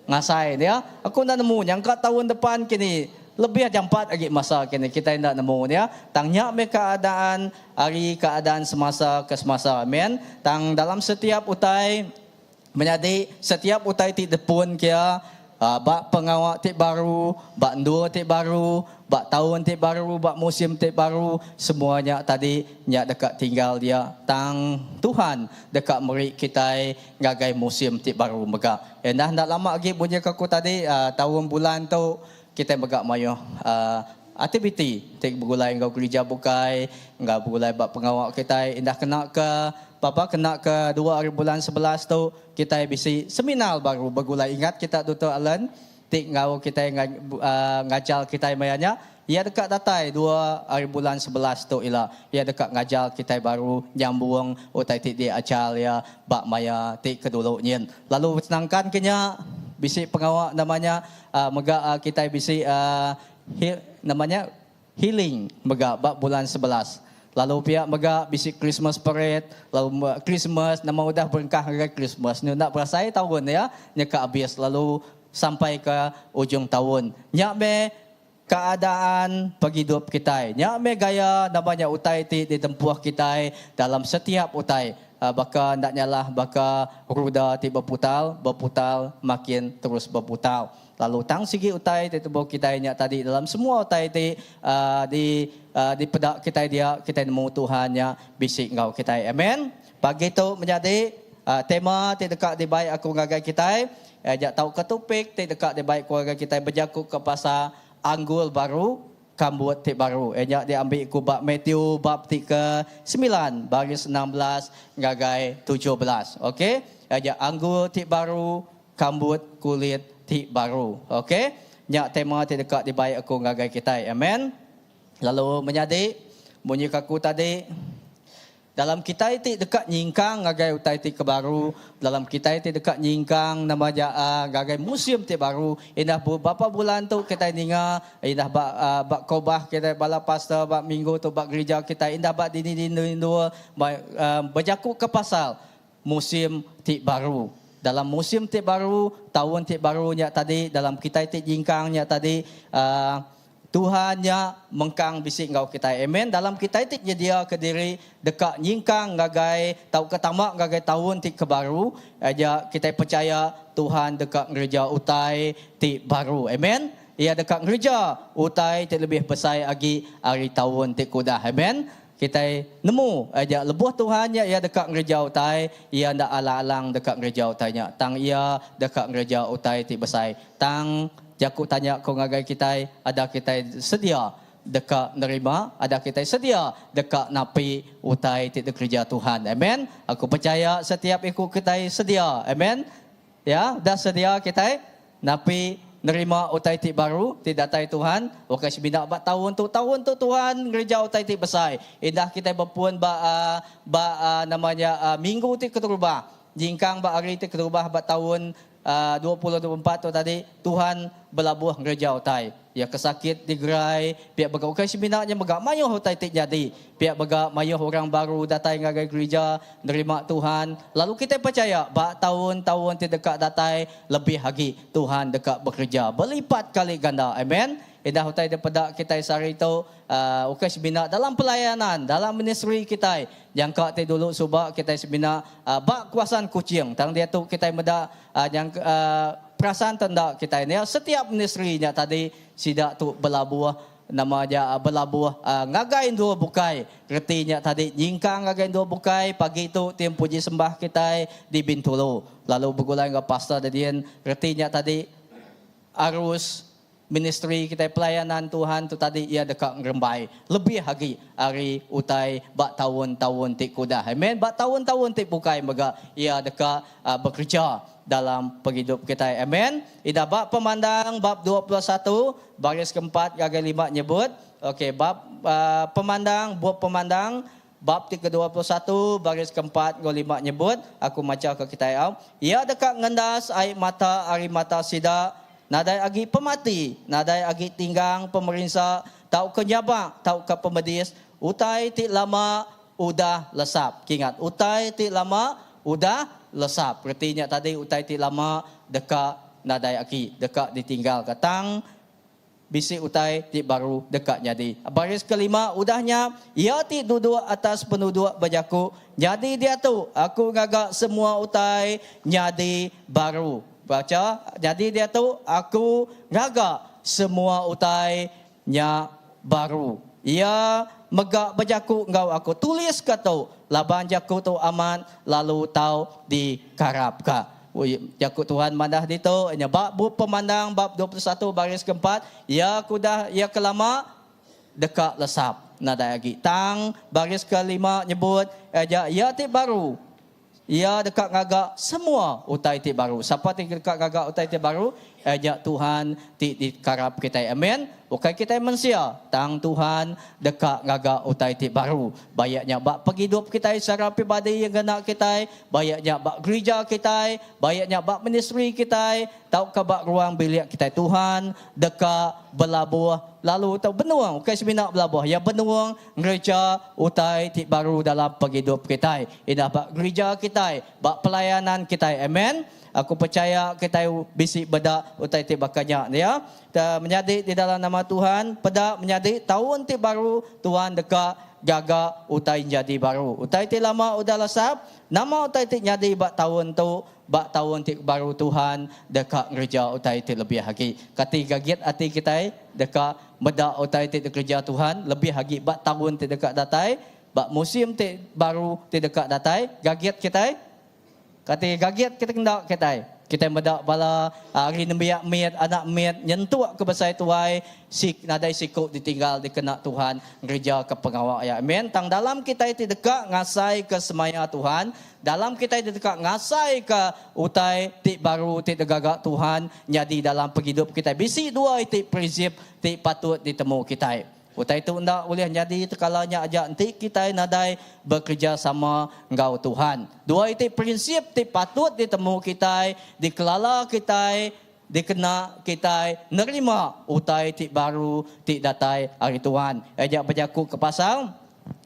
Ngasai dia. Aku enda nemu nyangka taun depan kini lebih jampat agi masa kini kitai enda nemu dia. Tang nya meh keadaan ari keadaan semasa ke semasa amen. Tang dalam setiap utai menyadi setiap utai ti depun kia. Ba pengawa ti baru, ba endur ti baru, ba taun ti baru, ba musim ti baru, semua nya tadi nya deka tinggal dia. Tang Tuhan deka meri kitai ngagai musim ti baru mega. Enda enda lama agi bunyi ke aku tadi, taun bulan tu kitai mega mayuh aktiviti ti begulai enggau gerija bukai, enggau begulai ba pengawa kitai indah kena ke bapa kena ke dua ari bulan 11 tu. Kitai bisi seminar baru begulai ingat kita Doktor Alan ti enggau kitai ngajar kitai maya nya. Iya deka datai dua ari bulan 11 tu ila. Iya deka ngajar kitai baru nyambung utai ti diajar iya ba maya ti ke dulu nyin. Lalu senangkan ke nya bisi pengawa nama nya mega kitai bisi nama nya Healing mega ba bulan 11. Lalu pia mega bisi Christmas parade, lalu Christmas nama udah berengkah ngagai Christmas nyu enda berasai taun iya nyeka abis lalu sampai ke ujung taun. Nya meh keadaan pengidup kitai. Nya meh gaya nama nya utai ti ditempuh kitai dalam setiap utai baka enda nyalah baka ruda ti beputar beputar makin terus beputar. Lalu tang sigi utai ti tubuh kitai nya tadi dalam semua utai ti di dipeda kitai dia, kitai nemu Tuhan nya bisi enggau kitai. Amen. Pagi tu menyadi tema ti deka dibai aku ngagai kitai nya tauka topik ti deka dibai ku ngagai kitai bejaku ke pasal anggul baru kambut ti baru. Iya nya diambi ku ba Matthew bab ti ke semilan baris 16 ngagai 17. Okey. Iya nya anggul ti baru kambut kulit ti baru. Ok. Nya tema ti deka dibai aku ngagai kitai. Amen. Lalu menyadi, munyi ke aku tadi, dalam kitai ti deka nyingkang ngagai utai ti ke baru, dalam kitai ti deka nyingkang nama ja ngagai musim ti baru, indah beberapa bulan tu kitai ninga, indah ba ba kobah kitai bala pastor ba minggu tu ba gerija kitai, indah ba dini-dini endur ba bejaku ke pasal musim ti baru. Dalam musim ti baru, taun ti baru nya tadi, dalam kitai ti nyingkang nya tadi, uhh Tuhan nya mengkang bisi enggau kitai. Amen. Dalam kitai ti nyediaka diri deka nyingkang ngagai tauka tama ngagai taun ti ke baru, aja kitai pechaya Tuhan deka ngereja utai ti baru. Amen. Iya deka ngereja utai ti lebih besai agi ari taun ti ke udah. Amen. Kitai nemu aja lebuh Tuhan nya iya deka ngereja utai, iya enda alang-alang deka ngereja utai nya. Tang iya deka ngereja utai ti besai. Tang jaku tanya ku ngagai kitai, ada kitai sedia deka nerima? Ada kitai sedia deka napi utai ti dikereja Tuhan? Amen. Aku pechaya setiap iku kitai sedia. Amen. Ya, udah sedia kitai napi nerima utai ti baru ti datai Tuhan? Ukai semina ba taun tu. Taun tu Tuhan ngereja utai ti besai. Indah kitai bepun ba ba nama nya minggu ti keterubah. Nyingkang ba hari ti keterubah ba taun 2024 tu tadi, Tuhan belabuh ngereja utai. Iya ke sakit digerai, pia mega ukai semina nya mega mayuh utai ti nyadi. Pia mega mayuh orang baru datai ngagai gerija nerima Tuhan. Lalu kitai pechaya ba taun-taun ti deka datai lebih agi Tuhan deka bekereja belipat kali ganda. Amen. Indah utai dipeda kitai sehari tu uhh ukai semina dalam pelayanan, dalam ministri kitai. Nyangka ti dulu suba kitai semina uhh ba kawasan Kuching tang diatu kitai meda uhh nyangka uhh Perasan te enda kitai nya setiap ministri nya tadi sida tu belabuh nama nya belabuh ngagai endur bukai reti nya tadi nyingkang ngagai endur bukai pagi tu tim puji sembah kitai di Bintulu lalu begulai enggau pastor dedin reti nya tadi arus Ministri kitai pelayanan Tuhan tu tadi iya deka ngerembai lebih agi ari utai ba taun-taun ti ke udah. Amen. Ba taun-taun ti bukai mega iya deka bekereja dalam pengidup kitai. Amen. Ida ba Pemandang bab 21 baris keempat ngagai lima nyebut, okey bab Pemandang bup Pemandang bab ti ke 21 baris keempat enggau lima nyebut, aku macha ke kitai au. Iya deka ngendas ai mata ari mata sida Nadai agi pemati, nadai agi tinggang pemerinsa tauka nyabak tauka pemedis, utai ti lama udah lesap. Kingat, utai ti lama udah lesap. Reti nya tadi utai ti lama deka nadai agi, deka ditinggalka. Tang bisi utai ti baru deka nyadi. Baris kelima, udah nya, iya ti duduk atas penuduk bejaku, Nyadi diatu, aku ngaga semua utai nyadi baru. Bacha, Nyadi diatu aku ngaga semua utai nya baru. Iya mega bejaku enggau aku, Tuliska tu, laban jaku tu amat lalu tau dikarapka. Jaku Tuhan madah ditu, nya ba bup Pemandang bab 21 baris keempat, Iya ke udah, iya ke lama deka lesap nadai agi. Tang baris kelima nyebut, Iya iya ti baru. Iya deka ngaga semua utai ti baru. Sapa ti deka ngaga utai ti baru? Iya nya Tuhan ti dikarap kitai. Amen. Ukai kitai mensia, tang Tuhan deka ngaga utai ti baru. Baik nya ba pengidup kitai secara pribadi ngena kitai, baik nya ba gerija kitai, baik nya ba ministri kitai, tauka ba ruang bilik kitai. Tuhan deka belabuh lalu tau benung, ukai semina belabuh, iya benung ngereja utai ti baru dalam pengidup kitai. Indah ba gerija kitai, ba pelayanan kitai. Amen. Aku pechaya kitai bisi meda utai ti baka nya. Ya. Menyadi di dalam nama Tuhan, peda menyadi taun ti baru Tuhan deka gaga utai nyadi baru. Utai ti lama udah lesap, nama utai ti nyadi ba taun tu, ba taun ti baru Tuhan deka ngereja utai ti lebih agi. Kati gagit ati kitai deka meda utai ti dikereja Tuhan lebih agi ba taun ti deka datai? Ba musim ti baru ti deka datai, gagit kitai? Kati gagit kita enda kitai? Kitai meda bala ari nembiak mit, anak mit nyentuk ke besai tuai sik nadai siku ditinggal dikena Tuhan ngerejaka pengawa iya. Amen. Tang dalam kitai ti deka ngasaika semaya Tuhan, dalam kitai ti deka ngasaika utai ti baru ti digaga Tuhan nyadi dalam pengidup kitai bisi dua iti prinsip ti patut ditemu kitai. Utai tu enda ulih nyadi tekala nya aja enti kitai nadai bekerejasama enggau Tuhan. Dua iti prinsip ti patut ditemu kitai, dikelala kitai, dikena kitai nerima utai ti baru ti datai ari Tuhan. Iya nya bejaku ke pasal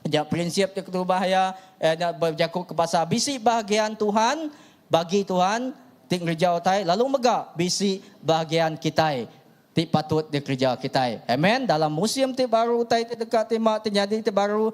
nya prinsip ti keterubah iya, iya nya bejaku ke pasal bisi bahagian Tuhan, bagi Tuhan ti ngereja utai lalu mega bisi bahagian kitai. Ti patut dikereja kitai. Amen. Dalam musim ti baru utai ti deka tima ti nyadi ti baru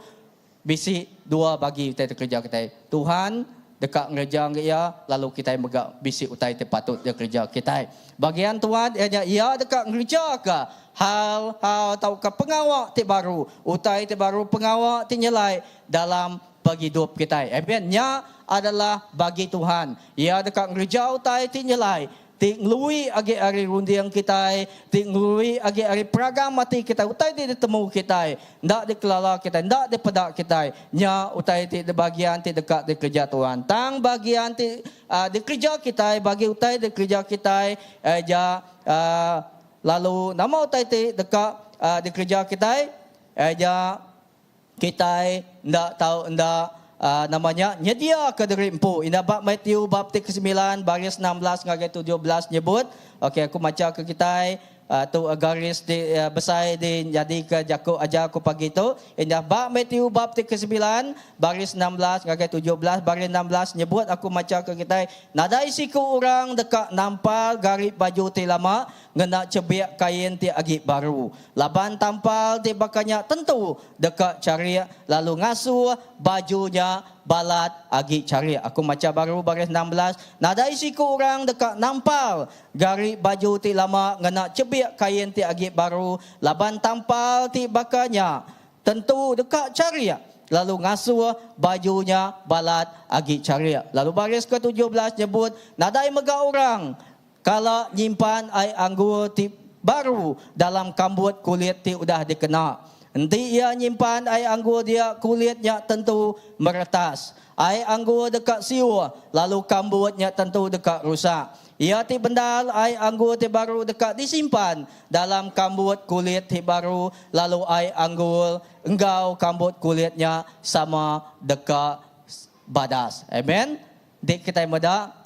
bisi dua bagi utai ti kereja kitai. Tuhan deka ngereja enggi iya lalu kitai mega bisi utai ti patut dikereja kitai. Bagian Tuhan iya nya iya deka ngerejaka hal-hal tauka pengawa ti baru, utai ti baru pengawa ti nyelai dalam pengidup kitai. Amen. Nya adalah bagi Tuhan. Iya deka ngereja utai ti nyelai ti ngelui agi ari runding kitai, ti ngelui agi ari peragam ati kitai, utai ti ditemu kitai, enda dikelala kitai, enda dipeda kitai, nya utai ti bagian ti deka dikereja Tuhan. Tang bagian ti dikereja kitai, bagi utai dikereja kitai ja lalu nama utai ti deka dikereja kitai ja Kitai enda tau enda nama nya nyediaka diri empu. Indah ba Matthew bab ti kesemilan baris 16 ngagai 17 nyebut, okey aku macha ke kitai tu garis ti besai di nyadika jaku ajar aku pagi tu. Indah ba Matthew bab ti kesemilan baris 16 ngagai 17 baris 16 nyebut aku macha ke kitai, nadai siku orang deka nampal gari baju ti lama ngena chebik kain ti agi baru. Laban tampal ti baka nya tentu deka charik lalu ngasuh baju nya balat agi charik. Aku macha baru baris 16, Nadai siku orang deka nampal gari baju ti lama ngena chebik kain ti agi baru, laban tampal ti baka nya tentu deka charik lalu ngasuh baju nya balat agi charik. Lalu baris ke 17 nyebut, Nadai mega orang Kala nyimpan ai anggur ti baru dalam kambut kulit ti udah dikena. Enti iya nyimpan ai anggur dia, kulit nya tentu meretas. Ai anggur deka siuh, lalu kambut nya tentu deka rusak. Iya ti bendar, ai anggur ti baru deka disimpan dalam kambut kulit ti baru, lalu ai anggur enggau kambut kulit nya sama deka badas. Amen. Enti kitai meda.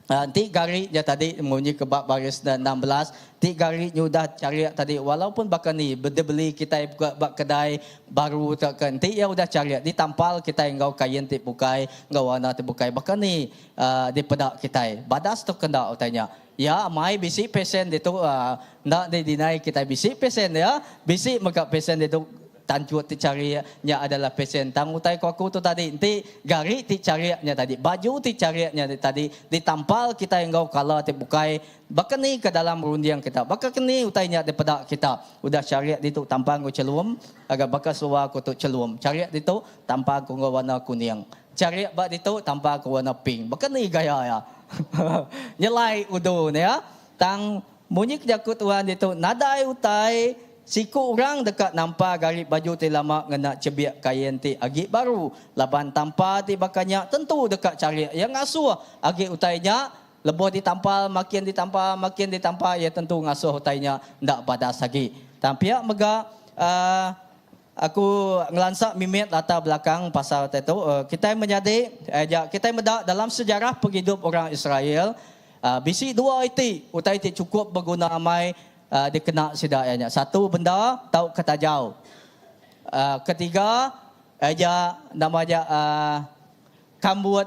Enti gari nya tadi munyi ke ba baris 16, ti gari nya udah charik tadi walaupun baka ni dibeli kitai ba kedai baru tauka enti iya udah charik ditampal kitai enggau kain ti bukai enggau warna ti bukai baka ni dipeda kitai badas tu ke enda utai nya. Ya amai bisi pesen ditu enda di deny kitai bisi pesen iya bisi mega pesen ditu. Tanchut ti charik nya adalah pesen. Tang utai ku aku tu tadi enti gari ti charik nya tadi, baju ti charik nya tadi ditampal kitai enggau kala ti bukai baka ni ke dalam runding kita, baka ke ni utai nya dipeda kita. Udah charik ditu tampal enggau chelum, aga baka seluar ku tu chelum. Charik ditu tampal ku enggau warna kuning. Charik ba ditu tampal ku warna pink. Baka ni gaya iya. Nyelai udu ne ya. Tang munyi ke jaku Tuhan ditu nadai utai siku orang deka nampa gari baju ti lama ngena chebik kain ti agi baru laban tampa ti baka nya tentu deka charik iya ngasuh agi utai nya lebuh ditampal makin ditampal makin ditampal iya tentu ngasuh utai nya enda badas agi. Tang pia mega uhh aku ngelansa mimit latar belakang pasal utai tu kitai menyadi ja kitai meda dalam sejarah pengidup orang Israel Bisi dua iti utai ti chukup beguna amai dikena sida iya nya. Satu benda tauka tajau. Ketiga iya nama nya kambut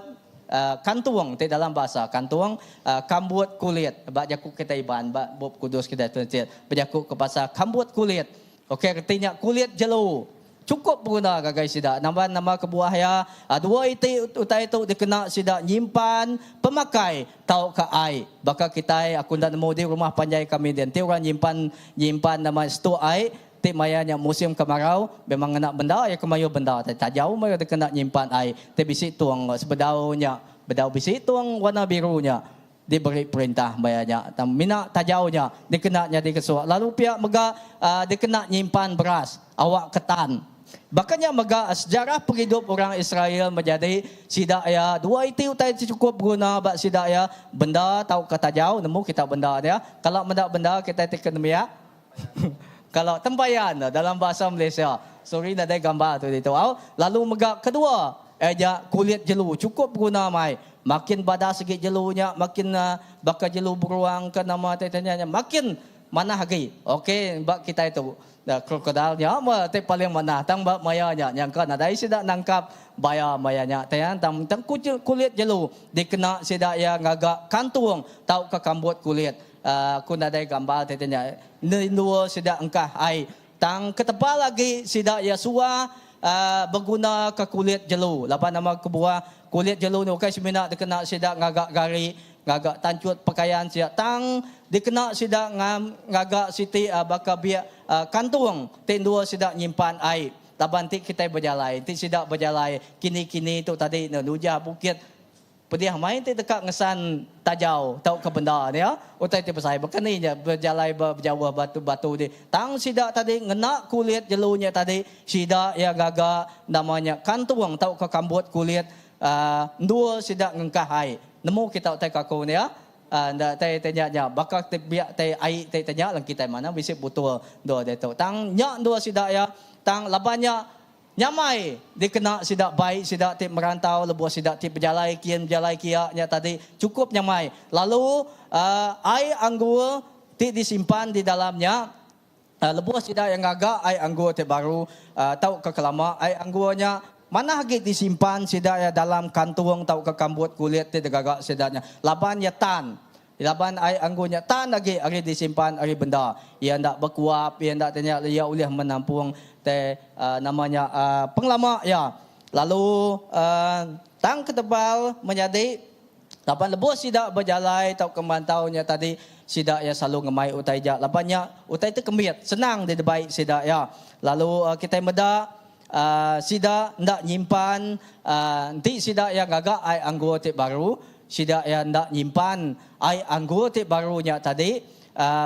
kantung ti dalam bahasa kantung kambut kulit ba jaku kitai Iban ba bup kudus kitai tu bejaku ke pasal kambut kulit. Ok reti nya kulit jelu chukup beguna ngagai sida. Nama nama kebuah iya? Dua iti utai tu dikena sida nyimpan pemakai tauka ai. Baka kitai aku enda nemu di rumah panjai kami din ti orang nyimpan nyimpan nama stuk ai ti maya nya musim kemarau memang ngena benda iya ke mayuh benda ti tajau meh dikena nyimpan ai ti bisi tung sebedau nya bedau bisi tung warna biru nya. Diberi perintah maya nya tang mina tajau nya dikena nyadi kesuak lalu pia mega dikena nyimpan beras awak ketan. Baka nya mega sejarah pengidup orang Israel menyadi sida iya dua iti utai ti chukup beguna ba sida iya benda tauka tajau nemu kita benda dia kala meda benda kitai ti ke nembiak kala tempayan dalam bahasa Malaysia sorry nadai gambar tu ditu au lalu mega kedua iya nya kulit jelu chukup beguna mai Makin badas agi jelu nya makin baka jelu beruang ke nama ti tanya nya makin manah agi. Ok ba kitai tu krokodil nya meh ti paling manah tang ba maya nya nyangka nadai sida nangkap baya maya nya ti tang kulit jelu dikena sida iya ngaga kantung tauka kambut kulit ku nadai gambar ti tanya endur sida engkah ai Tang ketebal agi sida iya suah begunaka kulit jelu laban nama kebuah kulit jelu ni ukai semina dikena sida ngaga gari, ngaga tanchut pekayan sida tang dikena sida ngaga siti baka biak kantung ti endur sida nyimpan ai laban ti kitai bejalai enti sida bejalai kini-kini tu tadi ne nujah bukit Pedih mai ti deka ngesan tajau tauka benda nya, utai ti besai baka ni nya bejalai ba bejauh batu batu ti. Tang sida tadi ngena kulit jelu nya tadi, sida iya gaga nama nya kantung tauka kambut kulit uhh endur sida ngengkah ai. Nemu kita utai ka aku nya uhh enda tai tai nya nya baka ti biak tai ai ti tai nya lang kitai manah bisi butul endur ditu. Tang nya endur sida iya tang laban nya Nyamai dikena sida bai sida ti merantau lebuh sida ti bejalai kin bejalai kia nya tadi chukup nyamai lalu ai anggur ti disimpan di dalam nya lebuh sida iya ngaga ai anggur ti baru tauka ke lama ai anggur nya manah agi disimpan sida iya dalam kantung tauka kambut kulit ti digaga sida nya laban iya tan Laban ai anggur nya tan agi ari disimpan ari benda. Iya enda bekuap, iya enda tanya iya ulih menampung te nama nya pengelama iya. Lalu tang ketebal menyadi laban lebuh sida bejalai tauka mantau nya tadi sida iya selalu ngemai utai ja laban nya utai ti kemit senang didebai sida iya. Lalu kitai meda sida enda nyimpan enti sida iya ngaga ai anggur ti baru, sida iya enda nyimpan ai anggur ti baru nya tadi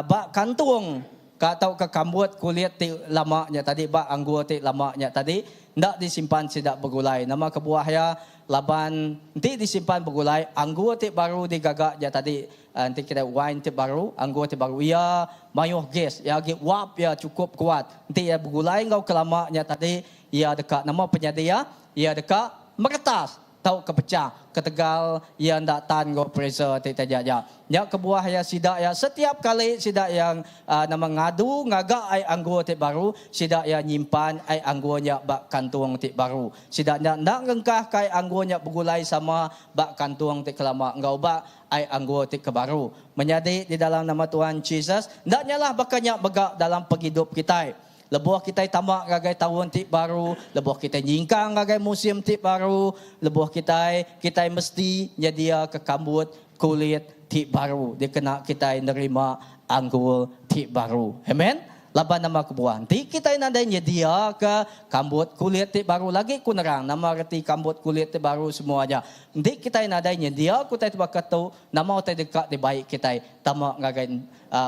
ba kantung ka tauka kambut kulit ti lama nya tadi ba anggur ti lama nya tadi enda disimpan sida begulai. Nama kebuah iya? Laban enti disimpan begulai anggur ti baru digaga nya tadi Enti kitai wine ti baru, anggur ti baru iya mayuh gas, iya agi wap iya chukup kuat. Enti iya begulai enggau ke lama nya tadi, iya deka nama penyadi iya? Iya deka meretas tauka pechah ketegal iya enda tan enggau pressure ti taja nya. Nya kebuah iya sida iya setiap kali sida iya nama ngadu ngaga ai anggur ti baru, sida iya nyimpan ai anggur nya ba kantung ti baru. Sida nya enda ngengkah ka ai anggur nya begulai sama ba kantung ti kelama enggau ba Ai anggur ti ke baru. Menyadi di dalam nama Tuhan Jesus, enda nyalah baka nya mega dalam pengidup kitai. Lebuh kitai tama ngagai taun ti baru, lebuh kitai nyingkang ngagai musim ti baru, lebuh kitai, kitai mesti nyediaka kambut kulit ti baru dikena kitai nerima anggur ti baru. Amen. Laban nama kebuah enti kitai nadai nyediaka kambut kulit ti baru lagi ku nerang nama reti kambut kulit ti baru semua nya. Enti kitai nadai nyediaka utai ti baka tu, nama utai deka dibai kitai tama ngagai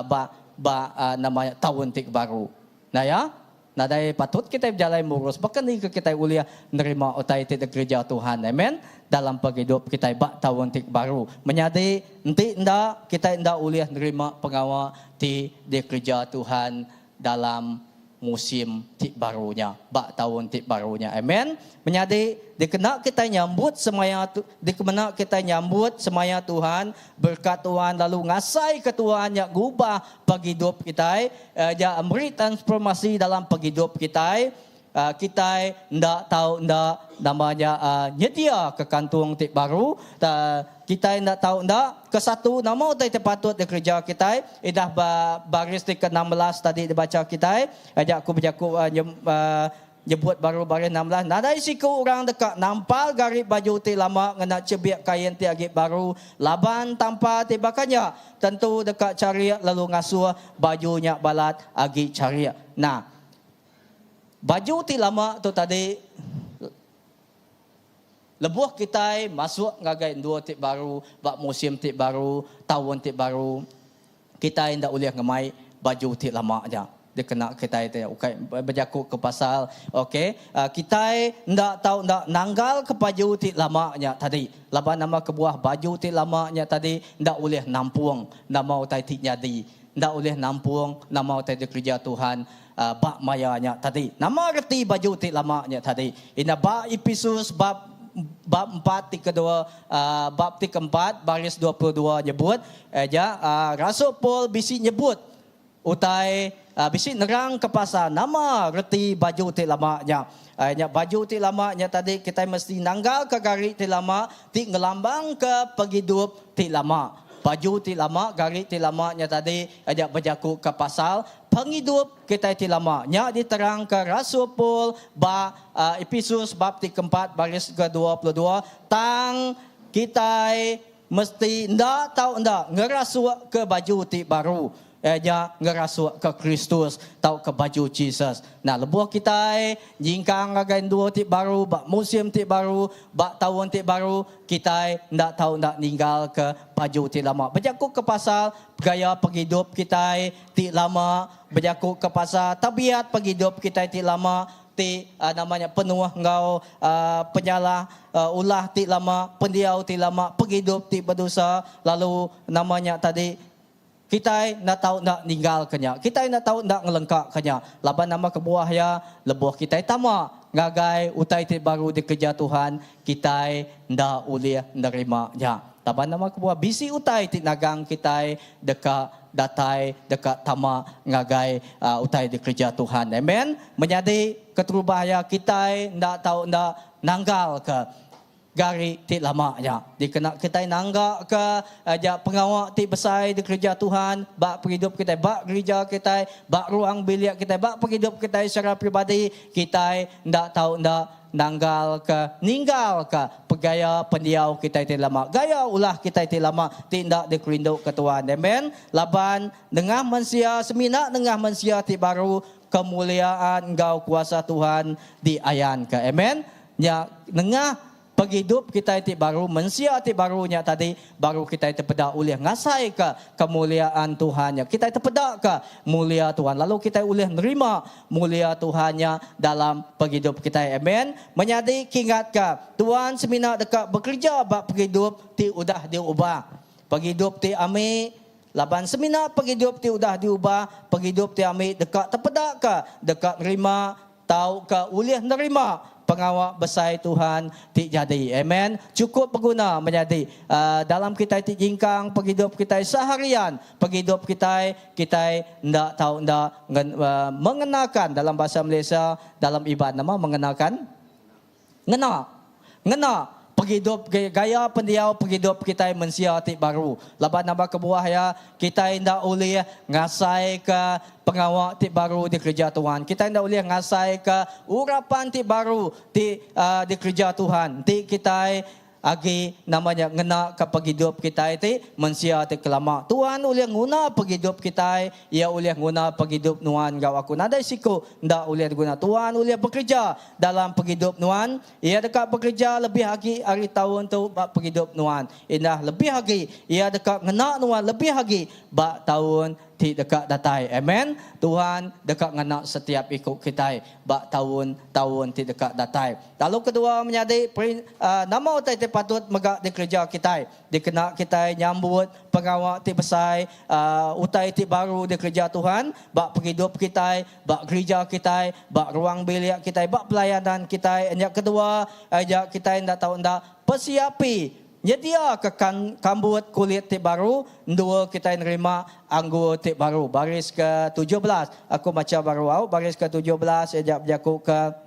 ba ba nama nya taun ti baru. Nah ya, nadai patut kitai bejalai murus baka ni ke kitai ulih nerima utai ti dikereja Tuhan. Amen. Dalam pengidup kitai ba taun ti baru. Menyadi enti enda kitai enda ulih nerima pengawa ti dikereja Tuhan dalam musim ti baru nya, ba taun ti baru nya. Amen. Menyadi, dikena kitai nyambut semaya dikemena kitai nyambut semaya Tuhan, berekat Tuhan lalu ngasaika Tuhan nya ngubah pengidup kitai, nya meri transformasi dalam pengidup kitai, kitai enda tau enda nama nya nyediaka kantung ti baru. Kitai enda tau enda. Kesatu, nama utai ti patut dikereja kitai? Idah ba baris ti ke 16 tadi dibacha kitai. Aja aku bejaku nyebut baru baris 16, nadai siku orang deka nampal gari baju ti lama ngena chebik kain ti agi baru laban tampal ti baka nya tentu deka charik lalu ngasuh baju nya balat agi charik. Nah, baju ti lama tu tadi lebuh kitai masuk ngagai endur ti baru ba musim ti baru, taun ti baru, kitai enda ulih ngemai baju ti lama nya dikena kitai ti ukai bejaku ke pasal ok kitai enda tau enda nanggal ke baju ti lama nya tadi laban nama kebuah baju ti lama nya tadi enda ulih nampung nama utai ti nyadi enda ulih nampung nama utai dikereja Tuhan ba maya nya tadi. Nama reti baju ti lama nya tadi? Ina ba Episus bab bab empat ti kedua bab ti keempat baris 22 nyebut ja rasul Paul bisi nyebut utai bisi nerang ke pasal nama reti baju ti lama nya. Nya baju ti lama nya tadi kitai mesti nanggalka gari ti lama ti ngelambangka pengidup ti lama. Baju ti lama, gari ti lama nya tadi aja bejakuka pasal pengidup kitai ti lama. Nya diterangka Rasul Paul ba Episus bab ti keempat baris ke 22, Tang kitai mesti enda tau enda ngerasukka baju ti baru. Iya nya ngerasukka Kristus tauka baju Jesus. Nah, lebuh kitai nyingkang ngagai endur ti baru, ba musim ti baru, ba taun ti baru, kitai enda tau enda ninggalka baju ti lama. Bejakuka pasal gaya pengidup kitai ti lama, bejakuka pasal tabiat pengidup kitai ti lama ti nama nya penuh enggau penyalah, ulah ti lama, pendiau ti lama, pengidup ti bedosa, lalu nama nya tadi Kitai enda tau enda ninggalka nya. Kitai enda tau enda ngelengkaka nya. Laban nama kebuah iya, lebuh kitai tama ngagai utai ti baru dikereja Tuhan, kitai enda ulih nerima nya. Laban nama kebuah bisi utai ti nagang kitai deka datai deka tama ngagai utai dikereja Tuhan. Amen. Menyadi, keterubah iya kitai enda tau enda nanggalka. Gari ti lama nya dikena kitai nanggaka aja pengawa ti besai dikereja Tuhan ba pengidup kitai, ba gerija kitai, ba ruang bilik kitai, ba pengidup kitai secara peribadi, kitai enda tau enda nanggalka, ninggalka pegaya pendiau kitai ti lama, gaya ulah kitai ti lama ti enda dikerinduka Tuhan. Amen. Laban nengah mensia, semina nengah mensia ti baru kemuliaan enggau kuasa Tuhan diayanka. Amen. Nya nengah pengidup kitai ti baru, mensia ti baru nya tadi, baru kitai tepeda ulih ngasaika kemuliaan Tuhan nya. Kitai tepedaka mulia Tuhan lalu kitai ulih nerima mulia Tuhan nya dalam pengidup kitai. Amen. Menyadi kingatka, Tuhan semina deka bekereja ba pengidup ti udah diubah. Pengidup ti ami laban semina pengidup ti udah diubah, pengidup ti ami deka tepedaka, deka nerima tauka ulih nerima pengawa besai Tuhan ti nyadi. Amen. Chukup beguna menyadi dalam kitai ti jingkang pengidup kitai seharian, pengidup kitai, kitai enda tau enda mengenakan dalam bahasa Malaysia, dalam Iban nama mengenakan? Ngena. Ngena. Pengidup gaya pendiau pengidup kitai mensia ti baru. Laban nama kebuah iya kitai enda ulih ngasaika pengawa ti baru dikereja Tuhan. Kitai enda ulih ngasaika urapan ti baru ti dikereja Tuhan enti kitai Agi nama nya ngena ka pengidup kitai ti mensia ti kelama. Tuhan ulih nguna pengidup kitai, Iya ulih nguna pengidup nuan enggau aku. Nadai siku enda ulih diguna. Tuhan ulih bekereja dalam pengidup nuan. Iya deka bekereja lebih agi ari taun tu ba pengidup nuan. Indah lebih agi, Iya deka ngena nuan lebih agi ba taun ti deka datai. Amen. Tuhan deka ngena setiap iku kitai ba taun-taun ti deka datai. Lalu kedua menyadi, nama utai ti patut mega dikereja kitai? Dikena kitai nyambut pengawa ti besai, utai ti baru dikereja Tuhan ba pengidup kitai, ba gerija kitai, ba ruang bilik kitai, ba pelayanan kitai. Nya kedua, aja kitai enda tau enda pesiapi Nyediaka kambut kulit ti baru endur kitai nerima anggur ti baru. Baris ke 17. Aku macha baru au. Baris ke 17 iya ja bejakuka,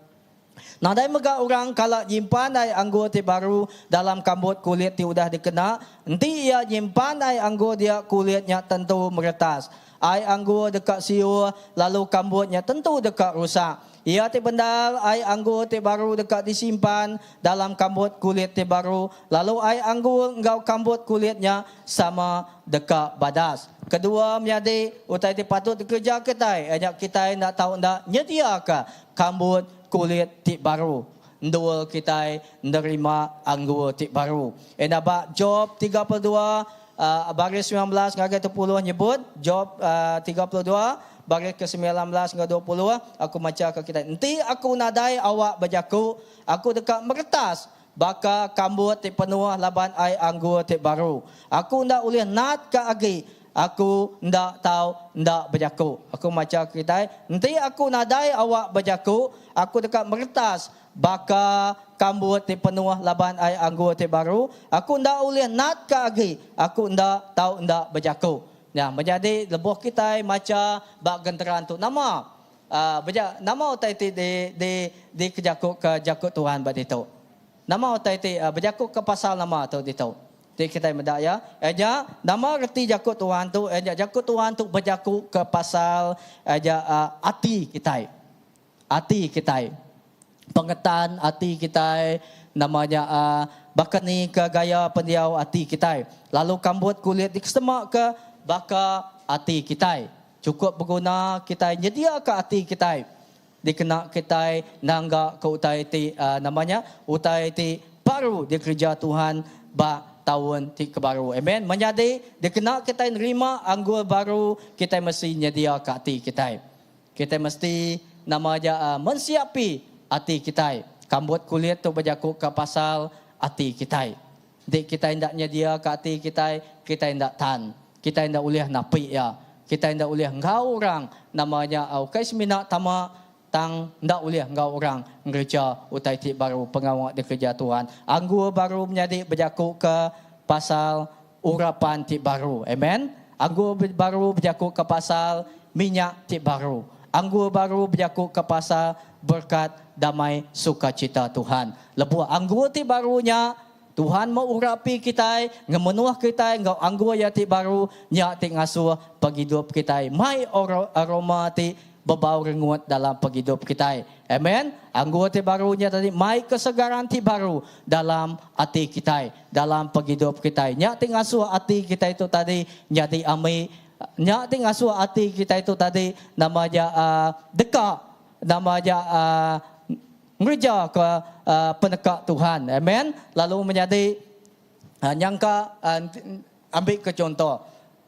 Nadai mega orang kala nyimpan ai anggur ti baru dalam kambut kulit ti udah dikena. Enti iya nyimpan ai anggur dia kulit nya tentu meretas. Ai anggur deka siur lalu kambut nya tentu deka rusak. Iya ti bendar, ai anggur ti baru deka disimpan dalam kambut kulit ti baru, lalu ai anggur enggau kambut kulit nya sama deka badas. Kedua, menyadi, utai ti patut dikereja kitai iya nya kitai enda tau enda nyediaka kambut kulit ti baru endur kitai nerima anggur ti baru. Enda ba Job 32 baris 19 ngagai 20 nyebut, Job 32 Baris ke 19 enggau 20, aku macha ke kitai, Enti aku nadai awak bejaku, aku deka meretas baka kambut ti penuh laban ai anggur ti baru. Aku enda ulih natka agi, aku enda tau enda bejaku. Aku macha ke kitai, Enti aku nadai awak bejaku, aku deka meretas baka kambut ti penuh laban ai anggur ti baru. Aku enda ulih natka agi, aku enda tau enda bejaku. Nya menyadi lebuh kitai macha ba genteran tu nama beja nama utai ti di di dikejakuka jaku Tuhan ba ditu. Nama utai ti bejakuka pasal nama tu ditu. Ti kitai meda iya, iya nya nama reti jaku Tuhan tu iya nya jaku Tuhan tu bejakuka pasal iya nya ati kitai. Ati kitai. Pengetan ati kitai nama nya baka ni ke gaya pendiau ati kitai. Lalu kambut kulit dikesema ke baka ati kitai. Chukup beguna kitai nyediaka ati kitai dikena kitai nangga ke utai ti nama nya utai ti baru dikereja Tuhan ba taun ti ke baru. Amen. Menyadi dikena kitai nerima anggur baru kitai mesti nyediaka ati kitai. Kitai mesti nama aja mensiapi ati kitai. Kambut kulit tu bejakuka pasal ati kitai. Enti kitai enda nyediaka ati kitai, kitai enda tan. Kitai enda ulih napi iya. Kitai enda ulih enggau orang nama nya ukai semina tama tang enda ulih enggau orang ngereja utai ti baru pengawa dikereja Tuhan. Anggur baru menyadi bejakuka pasal Urapan ti baru. Amen. Anggur baru bejakuka pasal minyak ti baru. Anggur baru bejakuka pasal berkat damai sukacita Tuhan. Lebuh anggur ti baru nya, Tuhan meurapi kitai, ngemenuh kitai enggau anggur Iya ti baru, nya ti ngasuh pengidup kitai mai aroma ti bebau rengut dalam pengidup kitai. Amen. Anggur ti baru nya tadi mai kesegaran ti baru dalam ati kitai, dalam pengidup kitai. Nya ti ngasuh ati kitai tu tadi nyadi ami. Nya ti ngasuh ati kitai tu tadi nama nya uhh deka nama nya uhh ngereja ke uhh peneka Tuhan. Amen. Lalu menyadi uhh nyangka uhh ambi ke chunto.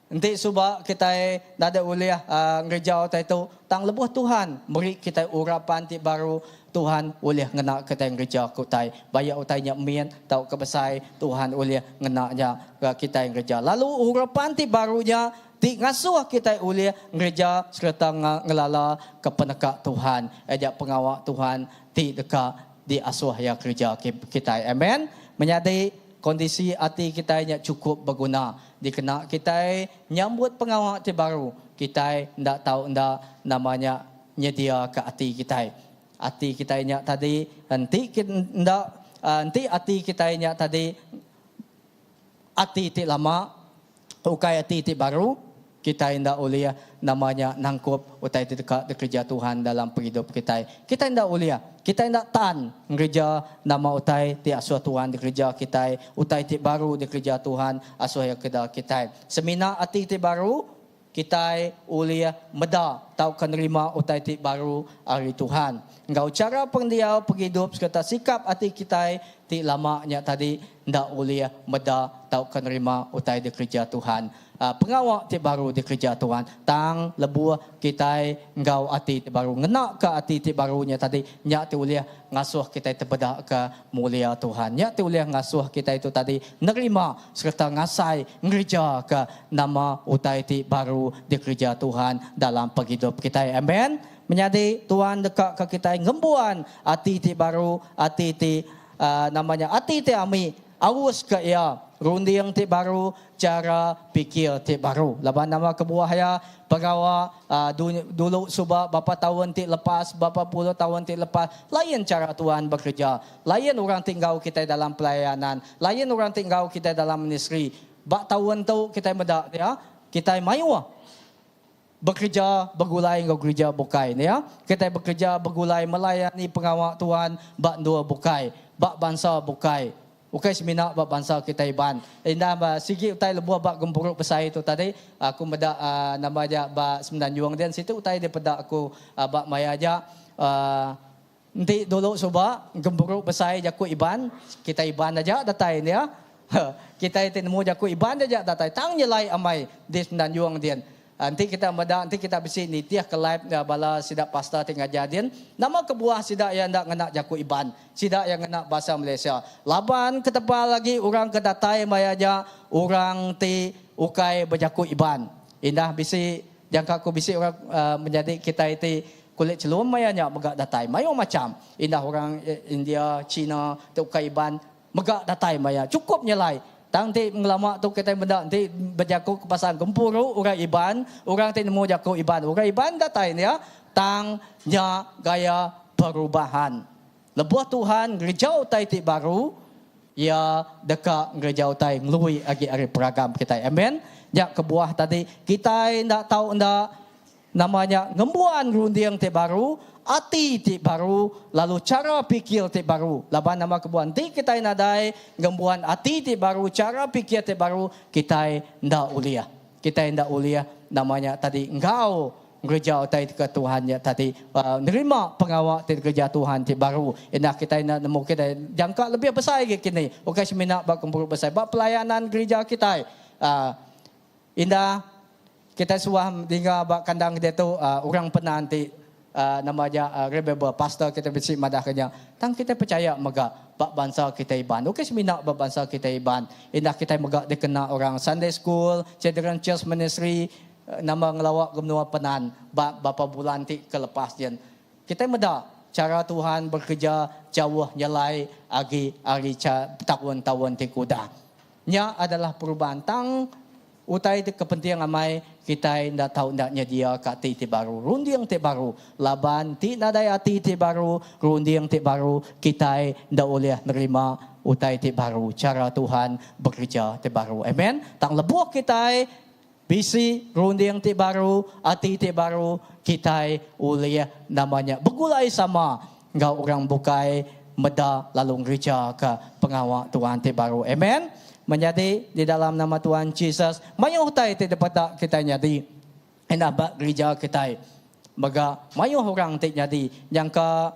Enti suba kitai nadai ulih ngereja utai tu, tang lebuh Tuhan meri kitai urapan ti baru, Tuhan ulih ngena kitai ngereja ke utai. Bayak utai nya mit tauka besai, Tuhan ulih ngena nya kitai ngereja. Lalu urapan ti baru nya ti ngasuh kitai ulih ngereja sereta ngelala ke peneka Tuhan, iya nya pengawa Tuhan ti deka diasuh Iya kereja kitai. Amen. Menyadi, Kondisi ati kitai nya chukup beguna dikena kitai nyambut pengawa ti baru. Kitai enda tau enda nama nya nyediaka ati kitai. Ati kitai nya tadi enti enda Enti ati kitai nya tadi ati ti lama ukai ati ti baru, kitai enda ulih nama nya nangkup utai ti deka dikereja Tuhan dalam pengidup kitai. Kitai enda ulih, kitai enda tan ngereja nama utai ti asuh Tuhan dikereja kitai, utai ti baru dikereja Tuhan asuh iya keda kitai. Semina ati ti baru Kitai ulih meda tauka nerima utai ti baru ari Tuhan. Enggau chara pendiau pengidup sereta sikap ati kitai ti lama nya tadi enda ulih meda tauka nerima utai dikereja Tuhan. Pengawa ti baru dikereja Tuhan. Tang lebuh kitai enggau ati ti baru ngenaka ati ti baru nya tadi nya ti ulih ngasuh kitai tepedaka mulia Tuhan. Nya ti ulih ngasuh kitai tu tadi nerima sereta ngasai ngerejaka nama utai ti baru dikereja Tuhan dalam pengidup kitai. Amen. Menyadi, Tuhan dekaka kitai ngembuan ati ti baru, ati ti nama nya ati ti ami auska iya runding ti baru, chara pikir ti baru. Laban nama kebuah iya pengawa dulu suba berapa taun ti lepas, berapa puluh taun ti lepas, lain chara Tuhan bekereja. Lain orang ti enggau kitai dalam pelayanan, lain orang ti enggau kitai dalam ministri. Ba taun tu kitai meda dia, kitai mayuh bekereja begulai enggau gerija bukai ne ya. Kitai bekereja begulai melayani pengawa Tuhan ba endur bukai, ba bansa bukai. Ukai semina ba bansa kitai Iban. Indah ba sigi utai lebuh ba gempuru besai tu tadi, aku meda uhh nama aja ba Semenanjung din situ utai dipeda aku ba maya aja uhh Enti dulu suba gempuru besai jaku Iban, kitai Iban aja datai nya. Kitai ti nemu jaku Iban aja datai tang nyelai amai di Semenanjung din. Enti kita meda enti kita bisi nitihka live bala sida pastor ti ngajar din, nama kebuah sida iya enda ngena jaku Iban, sida iya ngena bahasa Malaysia. Laban ketebal agi orang ke datai maya nya orang ti ukai bejaku Iban. Indah bisi jangka ku bisi orang menyadi kitai ti Kulit chelum maya nya mega datai mayuh macham. Indah orang India, China, ti ukai Iban mega datai maya chukup nyelai. Tang enti ngelama tu kitai meda enti bejaku ke pasal gempuru orang Iban, orang ti nemu jaku Iban, orang Iban datai nya tang nya gaya perubahan. Lebuh Tuhan ngereja utai ti baru, Iya deka ngereja utai ngelui agi ari peragam kitai. Amen. Nya kebuah tadi kitai enda tau enda Nama nya ngembuan runding ti baru, ati ti baru, lalu chara pikir ti baru. Laban nama kebuah enti kitai nadai ngembuan ati ti baru, chara pikir ti baru, kitai enda ulih. Kitai enda ulih nama nya tadi enggau ngereja utai ke Tuhan nya tadi nerima pengawa ti dikereja Tuhan ti baru. Indah kitai enda nemu kitai jangka lebih besai agi kini. Ukai semina ba gempuru besai, ba pelayanan gerija kitai. Indah kitai suah dinga ba kandang diatu orang penan ti nama aja revival pastor kitai bisi madahka nya. Tang kitai pechaya mega ba bansa kitai Iban. Ukai semina ba bansa kitai Iban. Indah kitai mega dikena orang Sunday School, Children Church Ministry nama ngelawa ke menua Penan ba bapa bulan ti ke lepas nyin. Kitai meda chara Tuhan bekereja jauh nyelai agi ari taun-taun ti ke udah. Nya adalah perubahan tang utai ti ke penting amai kitai enda tau enda nyedia ka ati ti baru, runding ti baru. Laban ti nadai ati ti baru, runding ti baru, kitai enda ulih nerima utai ti baru, chara Tuhan bekereja ti baru. Amen. Tang lebuh kitai bisi runding ti baru, ati ti baru, kitai ulih nama nya begulai sama enggau orang bukai meda lalu ngerejaka pengawa Tuhan ti baru. Amen. Menyadi di dalam nama Tuhan Jesus, mayuh utai ti dipeda kitai nyadi enda ba gerija kitai. Mega mayuh orang ti nyadi nyangka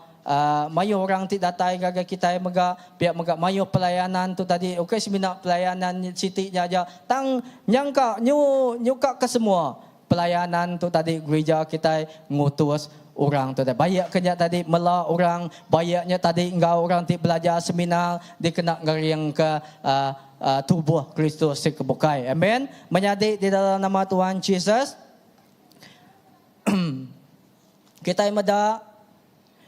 mayuh orang ti datai ngagai kitai mega pia mega mayuh pelayanan tu tadi ukai semina pelayanan siti nya aja tang nyangka nyu nyuka ke semua Pelayanan tu tadi gerija kitai ngutus orang tu tadi. Baik ke nya tadi mela orang, baik nya tadi enggau orang ti belajar seminar dikena ngeringka tubuh Kristus ti ke bukai. Amen. Menyadi di dalam nama Tuhan Jesus, kitai meda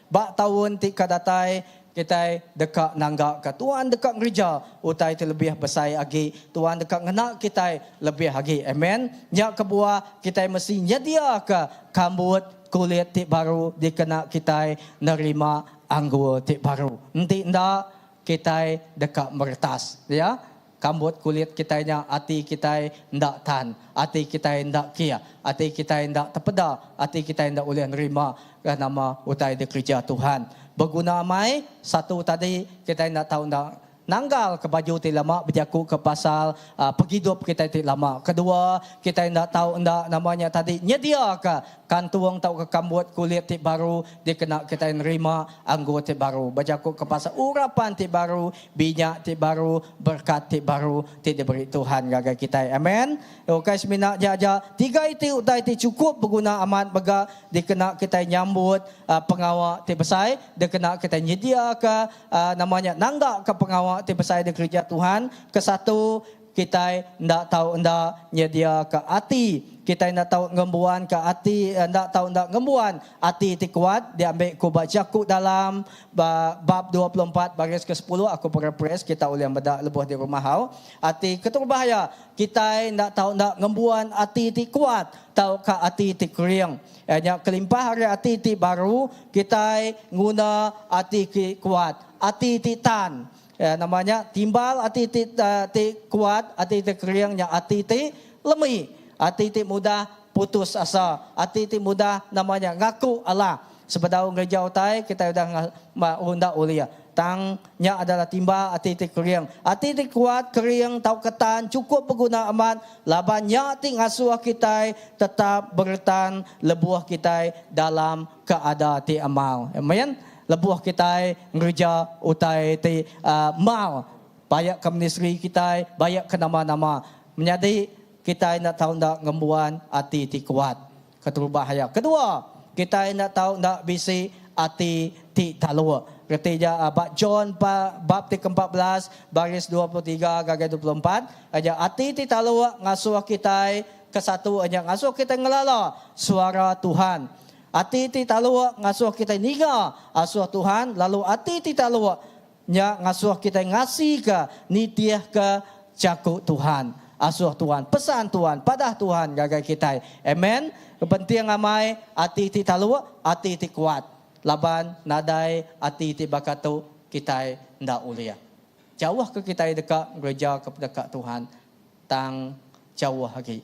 Ba taun ti ka datai, kitai deka nanggaka Tuhan deka ngereja utai ti lebih besai agi. Tuhan deka ngena kitai lebih agi. Amen. Nya kebuah kitai mesti nyediaka kambut kulit ti baru dikena kitai nerima anggur ti baru. Enti enda. kitai deka meretas. Ya. Kambut kulit kitai nya ati kitai enda tan, ati kitai enda kia, ati kitai enda tepeda, ati kitai enda ulih nerima nama utai dikereja Tuhan. Beguna amai, satu tadi kitai enda tau enda Nanggal ke baju ti lama bejaku ke pasal pengidup kitai ti lama. Kedua, kitai enda tau enda nama nya tadi nyediaka kantung tauka kambut kulit ti baru dikena kitai nerima anggur ti baru. Bejaku ke pasal urapan ti baru, minyak ti baru, berekat ti baru ti diberi Tuhan ngagai kitai. Amen. Ukai semina nya aja, tiga iti utai ti chukup beguna amat mega dikena kitai nyambut pengawa ti besai, dikena kitai nyediaka Nama nya nangga ke pengawa ti besai dikereja Tuhan? Kesatu, kitai enda tau enda nyediaka ati. Kitai enda tau ngembuanka ati, enda tau enda ngembuan ati ti kuat diambi ku ba jaku dalam ba bab 24 baris kesepuluh aku paraphrase kita ulih meda lebuh di rumah au. Ati keterubah iya, kitai enda tau enda ngembuan ati ti kuat tauka ati ti kering. Iya nya kelimpah ari ati ti baru, kitai nguna ati ti kuat, ati ti tan. Iya nama nya timbal ati ti ti kuat, ati ti kering nya ati ti lemi, ati ti mudah putus asa, ati ti mudah nama nya ngaku alah. Sebedau ngereja utai kitai udah enda ulih. Tang, nya adalah timba ati ti kering. Ati ti kuat, kering tauka tan chukup beguna amat laban nya ti ngasuh kitai tetap beretan lebuh kitai dalam keada ti amal. Amen. Lebuh kitai ngereja utai ti mal, bayak ke ministri kitai, bayak ke nama-nama. Menyadi, kitai enda tau enda ngembuan ati ti kuat. Keterubah iya. Kedua, kitai enda tau enda bisi ati ti taluk. Reti nya ba John bab ti ke-14 baris 23 ngagai 24, nya ati ti taluk ngasuh kitai kesatu nya ngasuh kitai ngelala suara Tuhan. Ati ti taluk ngasuh kitai ninga asuh Tuhan lalu ati ti taluk Nya ngasuh kitai ngasika nitihka jaku Tuhan, asuh Tuhan, pesan Tuhan, padah Tuhan ngagai kitai. Amen. Penting amai ati ti taluk, ati ti kuat. Laban nadai ati ti baka tu kitai enda ulih. Jauh ke kitai deka ngereja ke peneka Tuhan tang jauh agi.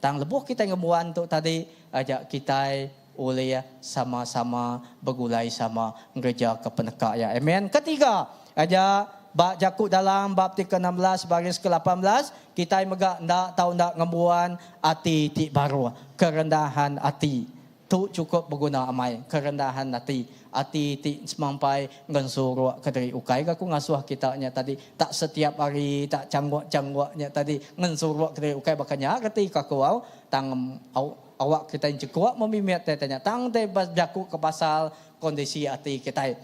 Tang lebuh kitai ngembuan tu tadi aja kitai ulih sama-sama begulai sama ngerejaka peneka iya. Amen. Ketiga, aja ba jaku dalam bab ti ke-16 baris ke-18, kitai mega enda tau enda ngembuan ati ti baruh, kerendahan ati. Tu chukup beguna amai, kerendahan ati, ati ti semampai ngensuruk kediri. Ukai ga aku ngasuh kita nya tadi tak setiap hari tak changguk-changguk nya tadi ngensuruk kediri ukai baka nya reti ka aku au tang au awak kitai enchekuk memimit tai tanya tang tai bejaku ke pasal kondisi ati kitai.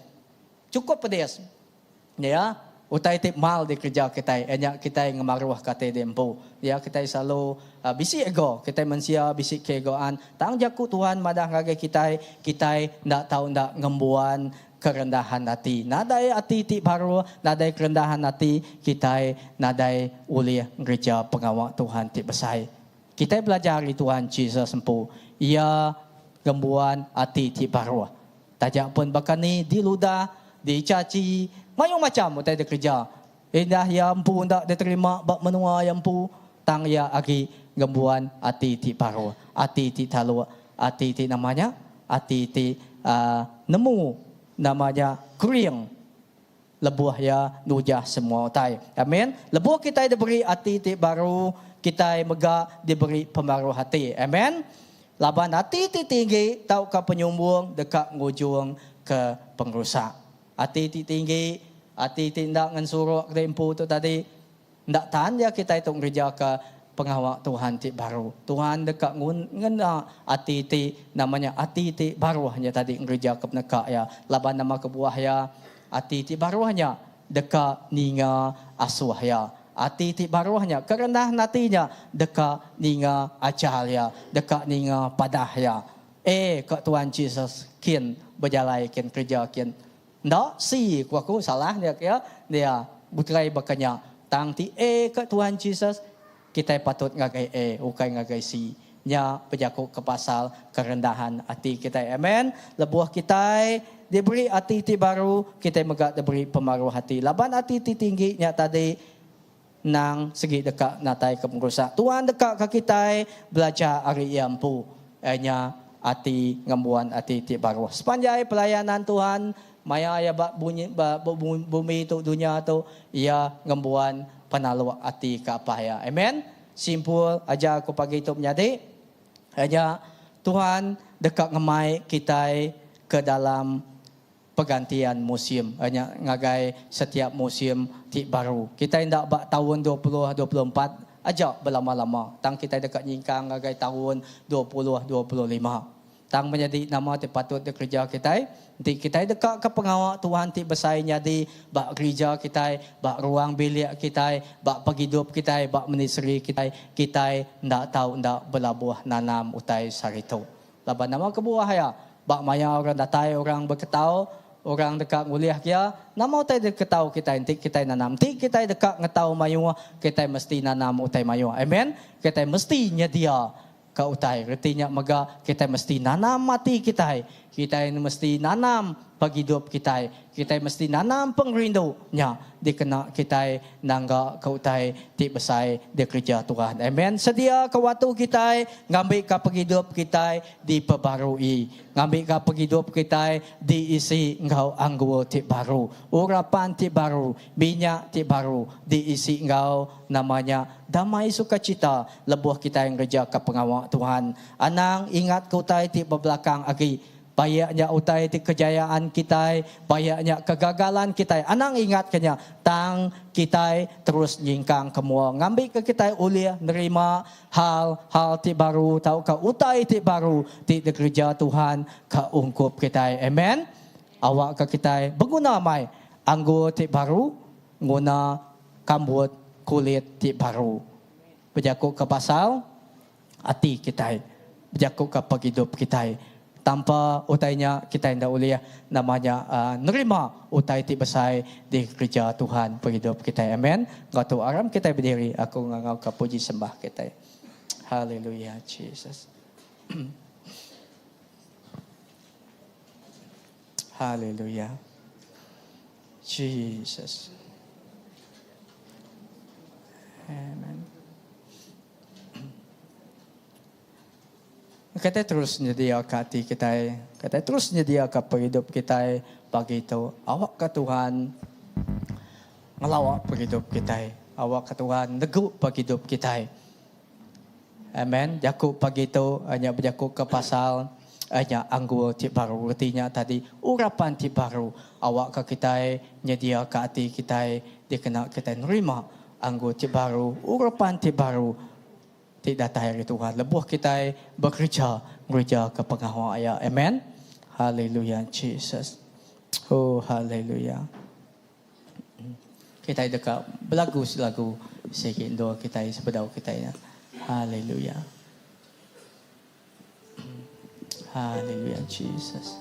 Chukup pedis. Nya utai ti mal dikereja kitai iya nya kitai ngemaruhka ati diri empu. Ya kitai selalu bisi ego, kitai mensia bisi keegoan. Tang jaku Tuhan madah ngagai kitai, kitai enda tau enda ngembuan kerendahan ati. Nadai ati ti baruh, nadai kerendahan ati, kitai nadai ulih ngereja pengawa Tuhan ti besai. Kitai belajar ari Tuhan Jesus empu, iya ngembuan ati ti baruh. Taja pun baka ni diludah, dicaci, mayuh macham utai dikereja. Indah iya empu enda diterima ba menua iya empu, tang iya agi ngembuan ati ti baruh, ati ti taluk, ati ti nama nya? Ati ti uhh nemu nama nya kering lebuh iya nujah semua utai. Amen. Lebuh kitai diberi ati ti baru, kitai mega diberi pemaruh ati. Amen. Laban ati ti tinggi tauka penyumbung deka ngujung ke pengerusak. Ati ti tinggi, ati ti enda ngensuruk diri empu tu tadi, enda tan iya kitai tu ngerejaka pengawa Tuhan ti baru. Tuhan deka ngena ati ti nama nya ati ti baruh nya tadi ngerejaka peneka iya. Laban nama kebuah iya ati ti baruh nya deka ninga asuh iya. Ati ti baruh nya, ke rendah ati nya deka ninga ajar iya, deka ninga padah iya. Eh, ka Tuan Jesus kin bejalai kin kereja kin. Enda, si ku aku salah dia ke dia bukai baka nya. Tang ti A ka Tuan Jesus, kitai patut ngagai A ukai ngagai C. Nya bejaku ke pasal kerendahan ati kitai. Amen. Lebuh kitai diberi ati ti baru, kitai mega diberi pemaruh ati. Laban ati ti tinggi nya tadi endang sigi deka natai ke pengerusak. Tuhan deka ke kitai belajar ari Iya empu. Iya nya ati ngembuan ati ti baruh. Sepanjai pelayanan Tuhan maya Iya ba bunyi ba bumi tu dunya tu, Iya ngembuan penaluk ati ke Apai Iya. Amen. Simpul aja aku pagi tu menyadi, iya nya Tuhan deka ngemai kitai ke dalam pergantian musim, iya nya ngagai setiap musim ti baru. Kitai enda ba taun 2024 aja belama-lama, tang kitai deka nyingkang ngagai taun 2025. Tang menyadi nama ti patut dikereja kitai? Enti kitai deka ke pengawa Tuhan ti besai nyadi ba gerija kitai, ba ruang bilik kitai, ba pengidup kitai, ba ministri kitai, kitai enda tau enda belabuh nanam utai sehari tu. Laban nama kebuah iya? Ba maya orang datai orang beketau, orang deka ngulih kia, nama utai diketau kitai enti kitai nanam? Enti kitai deka ngetau mayuh, kitai mesti nanam utai mayuh. Amen? Kitai mesti nyedia Ka utai reti nya mega kitai mesti nanam ati kitai. Kitai mesti nanam pengidup kitai. Kitai mesti nanam pengerindu nya dikena kitai nangga ka utai ti besai dikereja Tuhan. Amen. Sedia ka waktu kitai ngambi ka pengidup kitai dipebarui. Ngambi ka pengidup kitai diisi enggau anggur ti baru, urapan ti baru, minyak ti baru diisi enggau nama nya damai sukacita lebuh kitai ngerejaka pengawa Tuhan. Anang ingatka utai ti bebelakang agi. Baik nya utai ti kejayaan kitai, baik nya kegagalan kitai, anang ingatka nya. Tang kitai terus nyingkang ke mua ngambika kitai ulih nerima hal-hal ti baru tauka utai ti baru ti dikereja Tuhan ke ungkup kitai. Amen. Awakka kitai beguna mai anggur ti baru nguna kambut kulit ti baru. Bejakuka pasal ati kitai, bejakuka pengidup kitai. Tanpa utai nya kitai enda ulih nama nya nerima utai ti besai dikereja Tuhan pengidup kitai. Amen. Enggau tu aram kitai bediri aku ngangauka puji sembah kitai. Haleluya Jesus. Haleluya. Jesus. Amen. Kitai terus nyediaka ati kitai, kitai terus nyediaka pengidup kitai pagi tu. Awakka Tuhan ngelawa pengidup kitai. Awakka Tuhan negu pengidup kitai. Amen. Jaku pagi tu nya bejaku ke pasal nya anggur ti baru. Reti nya tadi urapan ti baru. Awakka kitai nyediaka ati kitai dikena kitai nerima anggur ti baru, urapan ti baru ti datai ari Tuhan lebuh kitai bekereja ngerejaka pengawa Iya. Amen. Haleluya Jesus. Oh haleluya. Kitai deka belagu selagu sigi endur kitai sebedau kitai nya. Haleluya. Haleluya Jesus.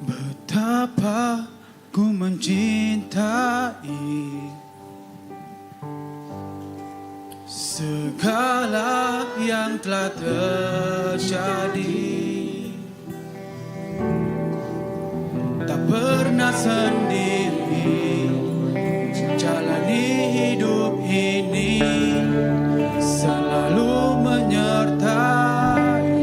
Betapa ku mencintai Segala yang telah terjadi Tak pernah sendiri Jalani hidup ini Selalu menyertai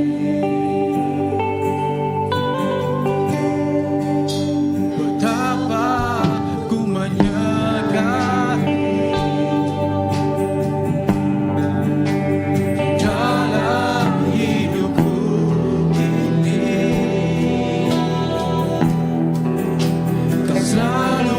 Betapa ku menyedari Dalam hidupku ini Kau selalu.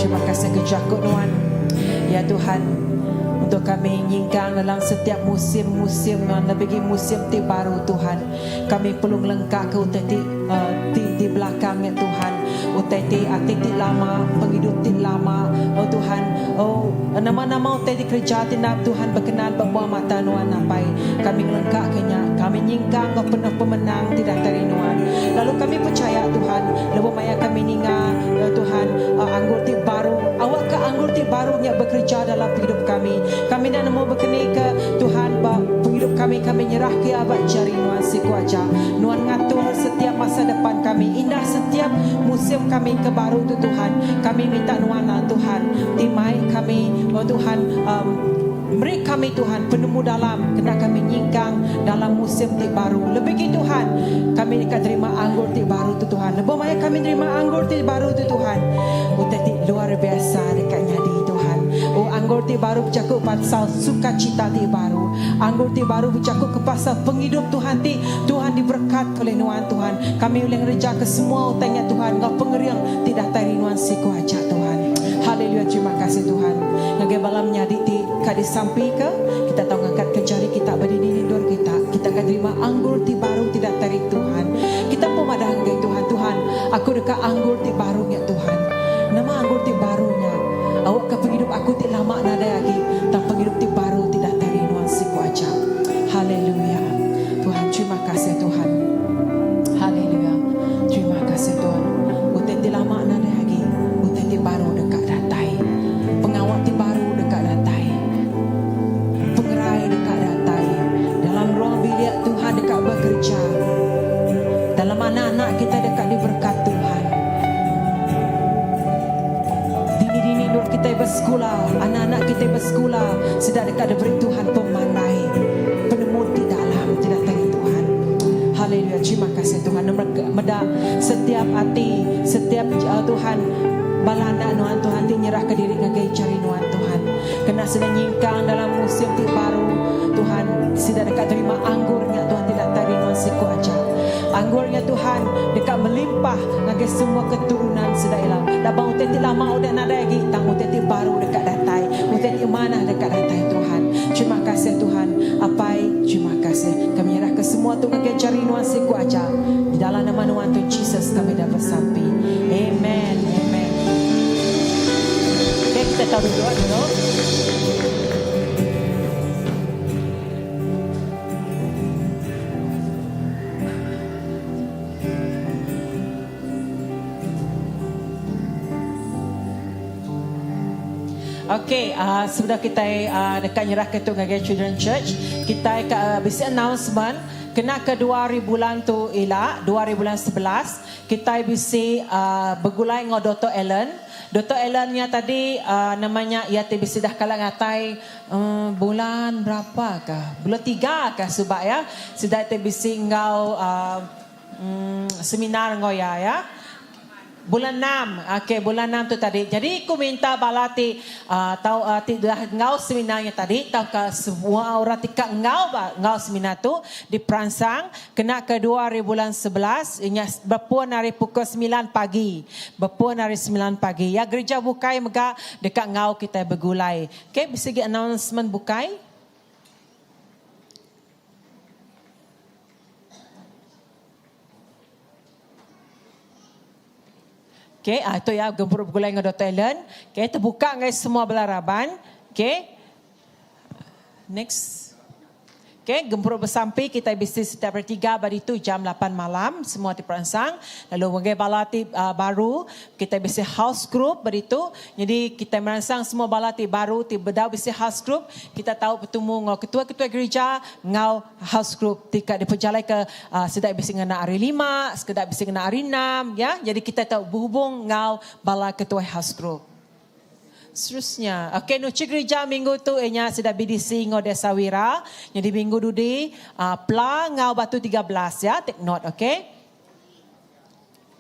Terima kasih ke jaku nuan. Ya Tuhan, untuk kami nyingkang dalam setiap musim-musim nuan lebih agi musim ti baru Tuhan. Kami perlu ngelengka ke utai ti uh, ti di belakang ya Tuhan. Utai ti ati ti lama, pengidup ti lama. Oh Tuhan, oh nama-nama utai ti kerja ti nap Tuhan berkenan ba buah mata nuan apai. Kami ngelengka ke nya. Kami nyingkang enggau penuh pemenang ti datai ari nuan. Lalu kami pechaya Tuhan, lebuh maya kami ninga, ya Tuhan, anggur ti baru, awakka anggur ti baru nya bekereja dalam pengidup kami. Kami enda nemu bekenika Tuhan ba pengidup kami, kami nyerahka iya ba jari Nuan siku aja. Nuan ngatur setiap masa depan kami, indah setiap musim kami ke baru tu Tuhan. Kami minta Nuan Tuhan ti mai kami, oh Tuhan, um, Meri kami Tuhan penemu dalam kena kami nyingkang dalam musim ti baru. Lebih agi Tuhan, kami deka terima anggur ti baru tu Tuhan. Lebuh maya kami nerima anggur ti baru tu Tuhan, utai ti luar biasa deka nyadi Tuhan. Oh anggur ti baru bejaku pasal sukacita ti baru. Anggur ti baru bejaku ke pasal pengidup Tuhan ti Tuhan diberekat oleh nuan Tuhan. Kami ulih ngereja ke semua utai nya Tuhan enggau pengering ti datai ari nuan siku aja Tuhan. Haleluya terima kasih Tuhan. Ngagai bala menyadi ti ka disampika, kita tau ngangkatka jari kita ba dini endur kita. Kita ka nerima anggur ti baru ti datai ari Tuhan. Kita empu madah ngagai Tuhan, Tuhan, aku deka anggur ti baru nya Tuhan. Nama anggur ti baru nya? Awakka pengidup aku ti lama nadai agi, tang pengidup ti baru ti datai ari Nuan siku aja. Haleluya. Tuhan, terima kasih Tuhan. Haleluya. Terima kasih Tuhan. Utai ti lama nadai agi, utai ti baru deka datai. Pengawa ti baru deka datai. Pengerai deka datai. Dalam ruang bilik Tuhan deka bekereja. Dalam anak-anak kita deka diberkat Tuhan. Dini-dini endur kitai besekula, anak-anak kitai besekula, sida deka diberi Tuhan pemandai, penemu ti dalam ti datai ari Tuhan. Haleluya. Terima kasih Tuhan. Meda setiap ati, setiap Tuhan bala anak nuan Tuhan ti nyerahka diri ngagai jari nuan Tuhan. Kena sida nyingkang dalam musim ti baru Tuhan, sida deka terima anggur nya Tuhan ti datai ari nuan siku aja. Anggur nya Tuhan deka melimpah ngagai semua keturunan sida ila. Laban utai ti lama udah nadai agi tang utai ti baru deka datai, utai ti manah deka datai Tuhan. Terima kasih Tuhan. Apai, terima kasih. Kami nyerahka semua tu ngagai jari nuan siku aja. Di dalam nama nuan Tuhan Jesus kami dah besampi. Amen. Amen. Okay, kita tahu duduk dulu. Okey, uh, sebedau kita uh, deka nyerahka tu ngagai Children Church, kita ka uh, bisi announcement kena ke dua hari bulan tu ila, dua hari bulan 11, kita bisi uh, begulai enggau Dr. Allen. Dr. Allen nya tadi uh, namanya ia ti bisi dah kala ngatai um, bulan berapa kah? Bulan tiga kah suba ya. Sida ti bisi enggau uh, um, seminar enggau ya ya. Bulan enam. Okey, bulan enam tu tadi. Jadi ku minta bala ti uh, tau uh, ti dah enggau seminar nya tadi tauka semua orang ti ka enggau ba enggau seminar tu diperansang kena ke dua hari bulan 11 inya bepun ari pukul 9 pagi. Bepun ari 9 pagi. Ya gereja bukai mega deka enggau kitai begulai. Okey, bisi gi announcement bukai? Okey, ah tu ya gempuru begulai enggau Dr. Allen. Okey, terbuka ngagai semua bala raban. Okey. Next. Okey, gempuru besampi kitai bisi setiap hari tiga ba ditu jam 8 malam semua ti peransang. Lalu ngagai bala ti uh, baru kitai bisi house group ba ditu. Jadi kitai meransang semua bala ti baru ti bedau bisi house group, kita tau betemu enggau ketua-ketua gereja enggau House group ti ka dipejalaika sida bisi ngena hari lima, sekeda bisi ngena hari enam ya. Jadi kitai tau behubung enggau bala ketuai house group. Seterusnya, okey nuchi gerija minggu tu iya nya sida BDC enggau Desa Wira. Nyadi minggu dudi pla enggau batu 13 ya, take note okey.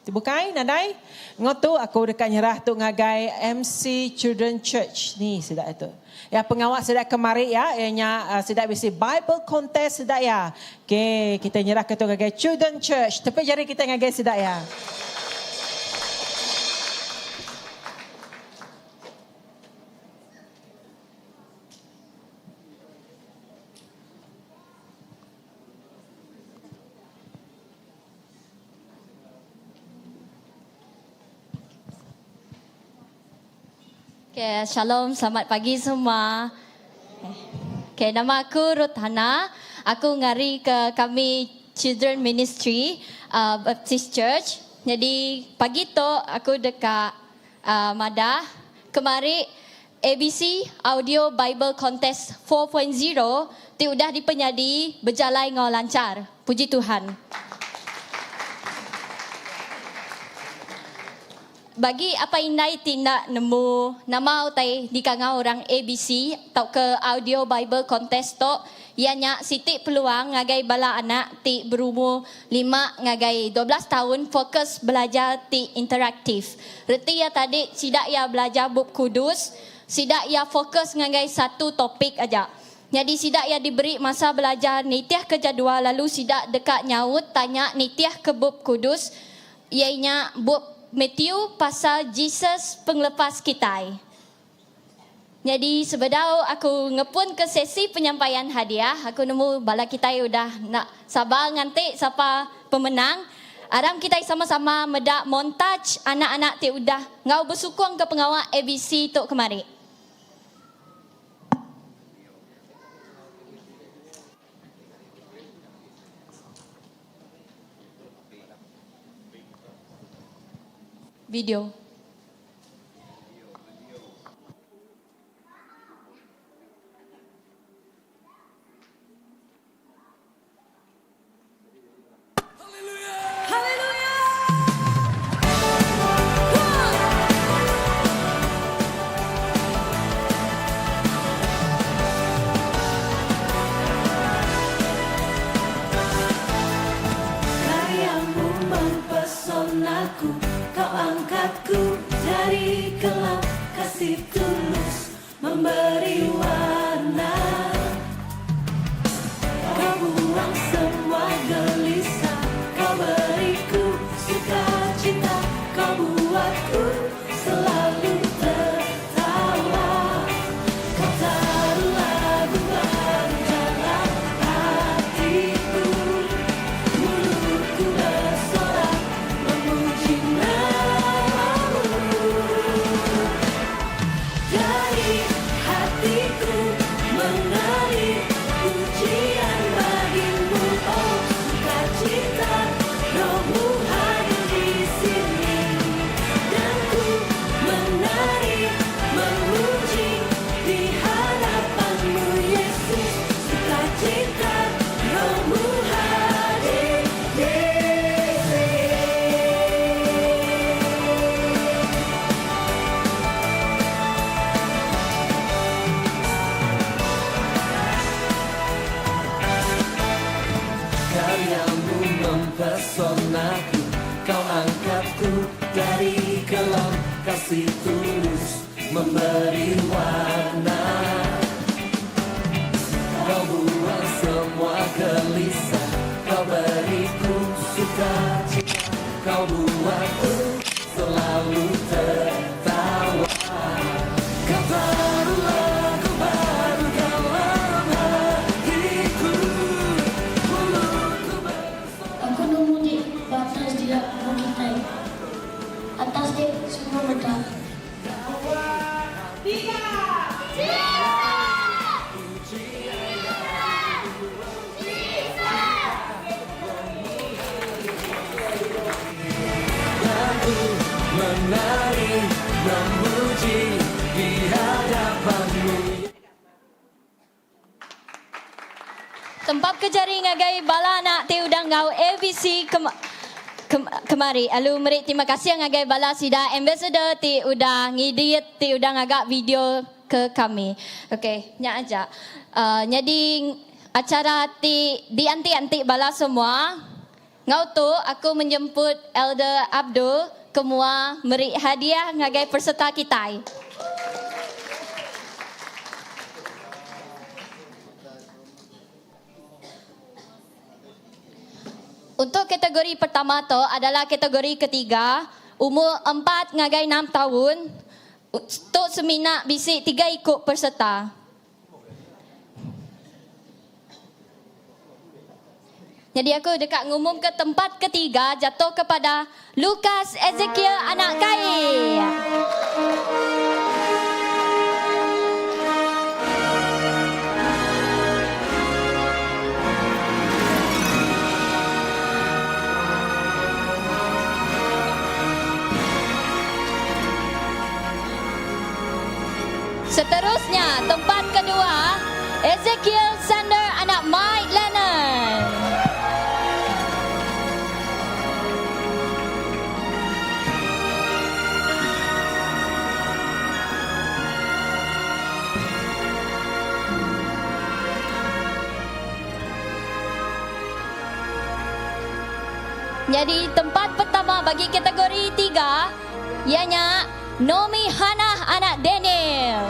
Ti bukai nadai. Enggau tu aku deka nyerah tu ngagai MC Children Church ni sida itu. Ya pengawa sida kemari ya iya nya sida bisi Bible contest sida ya. Okey kita nyerah ke tu ngagai Children Church. Tepi jari kita ngagai sida ya. Okay, shalom, selamat pagi semua. Okay, nama aku Ruth Hana. Aku ngari ke kami Children Ministry uh, Baptist Church. Jadi pagi tu aku deka uh, madah kemari ABC Audio Bible Contest 4.0 ti udah dipenyadi bejalai enggau lanchar. Puji Tuhan. Bagi apai indai ti enda nemu nama utai dikangau orang ABC tauka Audio Bible Contest tu iya nya siti peluang ngagai bala anak ti berumur lima ngagai 12 taun fokus belajar ti interaktif. Reti iya tadi sida iya belajar Bup Kudus, sida iya fokus ngagai satu topik aja. Nyadi sida iya diberi masa belajar nitihka jadual lalu sida deka nyaut tanya nitihka Bup Kudus iya nya bup Matthew pasal Jesus pengelepas kitai. Nyadi sebedau aku ngepunka sesi penyampaian hadiah, aku nemu bala kitai udah enda sabar nganti sapa pemenang. Aram kitai sama-sama meda montaj anak-anak ti udah enggau besukungka pengawa ABC tu kemari. Video. Karyamu mempesonaku Kau angkatku dari kelam Kasih tulus memberi warna Kau buang semua gelisah Kau beriku sukacita Kau buatku selalu tertawa Kau taruh lagu baru dalam hatiku Mulutku bersorak memuji namamu Dari hatiku mengalir pujian bagimu Oh sukacita rohmu hadir di sini Dan ku menari memuji di hadapanmu Yesus Sukacita rohmu hadir di sini. Karyamu mempesonaku Kau angkatku dari kelam Kasih tulus memberi warna Kau buang semua gelisah Kau beriku sukacita Kau buatku selalu tertawa Kau taruh lagu baru dalam hatiku Mulutku Aku nemu dik ba atas dia enggau kitai. Atas dik semua meda. Lagu menari memuji di hadapanmu. Tempap ke jari ngagai bala anak ti udah enggau AVC kemari lalu meri terima kasih ngagai bala sida ambassador ti udah ngidit ti udah ngaga video ke kami. Ok nya aja nyadi acara ti dianti-anti bala semua. Enggau tu aku menjemput Elder Abdul ke mua meri hadiah ngagai peserta kitai. Untuk kategori pertama tu adalah kategori ketiga, umur empat ngagai enam taun, tu semina bisi tiga iku peserta. Nyadi aku deka ngumumka tempat ketiga jatuh kepada Lukas Ezekiel anak Kai. Seterusnya, tempat kedua, Ezekiel Sander anak Mike Lennon. Nyadi tempat pertama bagi kategori tiga iya nya Nomi Hanah anak Daniel.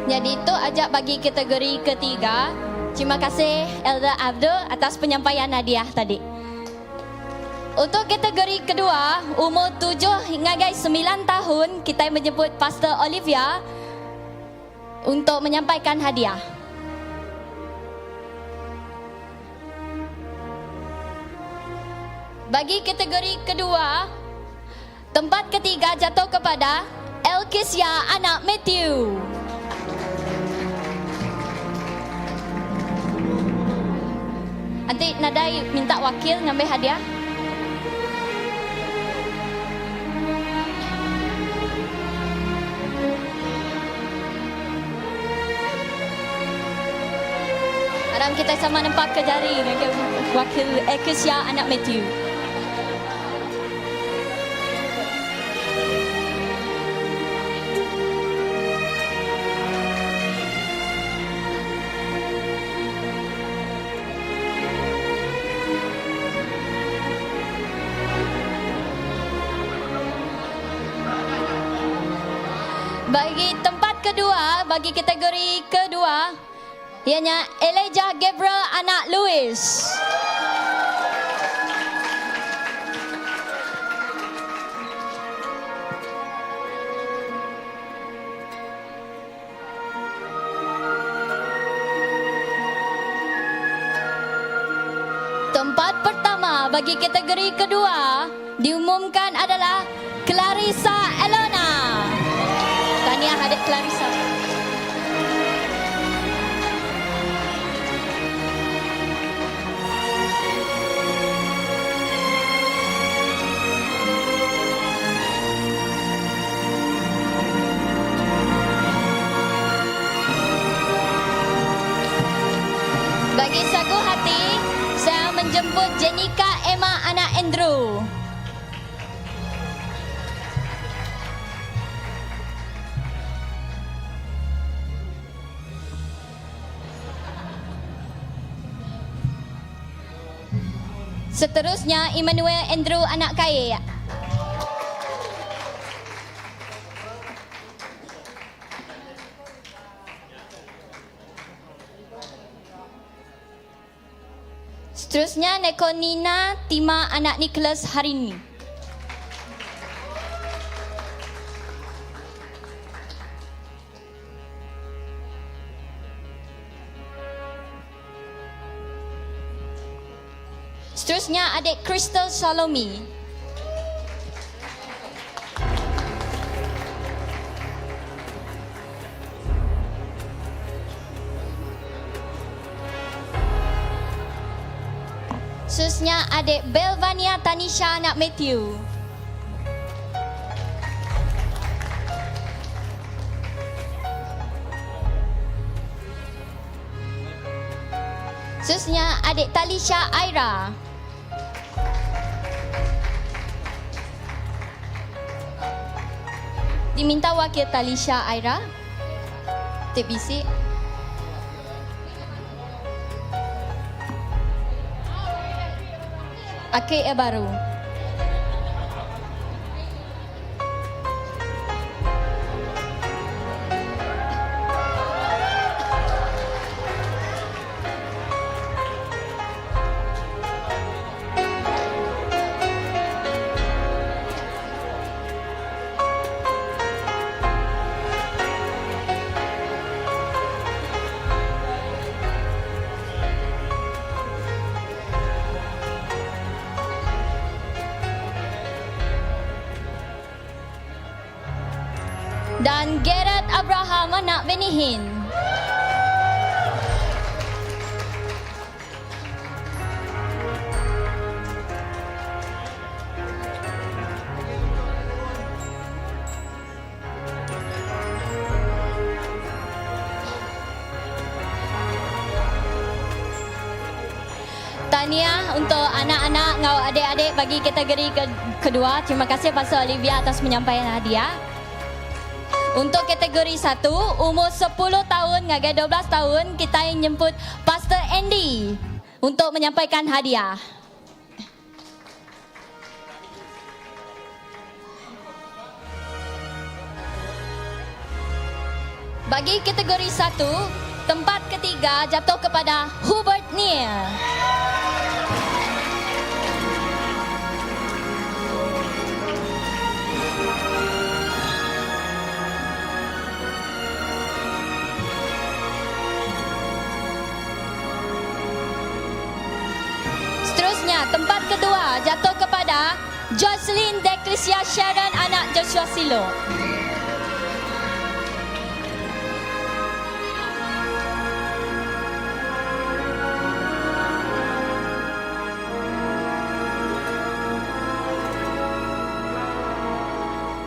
Nyadi tu aja bagi kategori ketiga. Terima kasih Elder Abdul atas penyampaian hadiah tadi. Untuk kategori kedua, umur tujuh ngagai semilan tahun, kitai menyebut Pastor Olivia untuk menyampaikan hadiah. Bagi kategori kedua, tempat ketiga jatuh kepada Elkisia anak Matthew. Enti nadai minta wakil ngambi hadiah. Aram kitai sama nempa ke jari ngagai wakil Ekesia anak Matthew. Bagi tempat kedua, bagi kategori kedua, iya nya Elijah Gabriel anak Louis. Tempat pertama bagi kategori kedua diumumkan adalah Clarissa Elona. Tahniah adik Clarissa. Bagi sagu hati, saya menjemput Jenika Emma anak Andrew. Seterusnya, Emmanuel Andrew anak Kaik. Seterusnya, Nekonina Tima anak Nicholas Harini. Seterusnya adik Crystal Salomi. Seterusnya adik Belvania Tanisha anak Matthew. Seterusnya adik Talisha Aira. Diminta wakil Talisha Aira. Ti bisi. Ake iya baru. Dan Gerard Abraham anak Benihin. Tahniah untuk anak-anak enggau adik-adik bagi kategori ke kedua. Terima kasih Pastor Olivia atas penyampaian hadiah. Untuk kategori satu, umur 10 tahun ngagai 12 tahun, kitai nyemput Pastor Andy untuk menyampaikan hadiah. Bagi kategori satu, tempat ketiga jatuh kepada Hubert Neil. Seterusnya, tempat kedua jatuh kepada Jocelyn Declisia Sharon anak Joshua Silo.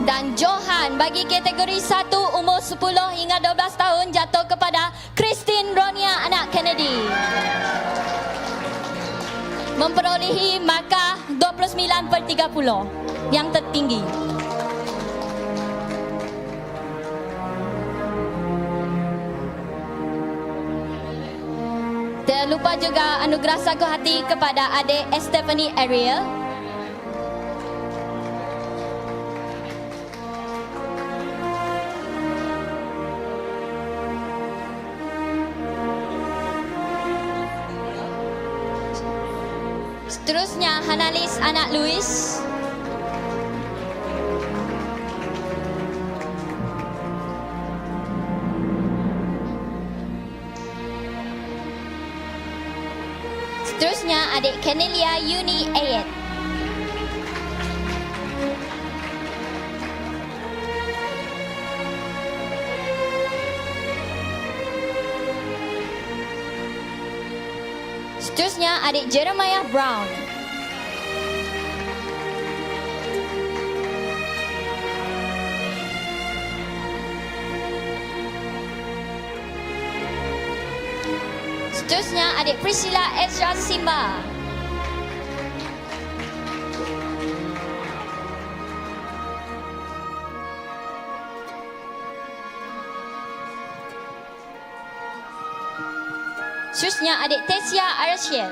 Dan Johan bagi kategori 1 umur 10 hingga 12 tahun jatuh kepada Christine Ronia anak Kennedy. Memperolehi markah 29 per 30 yang tertinggi. Tidak lupa juga anugerah sagu hati kepada adik Stephanie Ariel. Seterusnya Hanalis anak Louis. Seterusnya adik Kenelia Yuni Ayet. Seterusnya adik Jeremiah Brown. Seterusnya adik Priscilla Ezra Simba. Seterusnya adik Tesia Arashiel.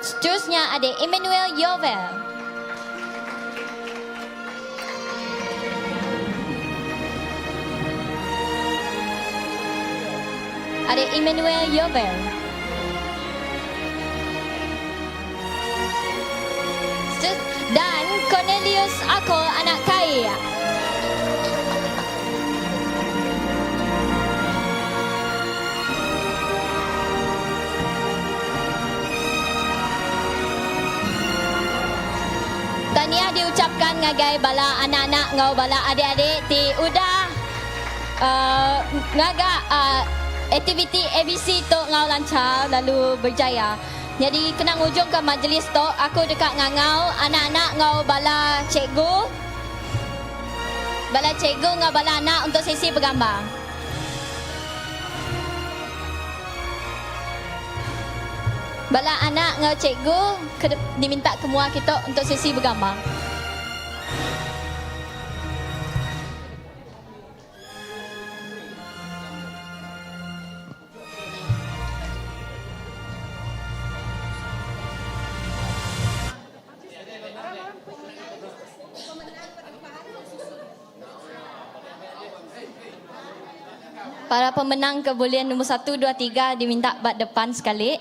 Seterusnya adik Emmanuel Yovel. Adik Emmanuel Yovel. Dan Cornelius Ako anak Kai. Tahniah diucapkan ngagai bala anak-anak ngau bala adik-adik ti udah ngaga aktiviti ABC tu ngau lancar lalu berjaya. Jadi kena ngujung ke majlis tu aku dekat ngangau anak-anak ngau bala cikgu. Bala cikgu ngau bala anak untuk sesi bergambar. Bala anak ngau cikgu diminta ke mua kita untuk sesi bergambar. Para pemenang kebolehan nombor 1, 2, 3 diminta bak depan sekali.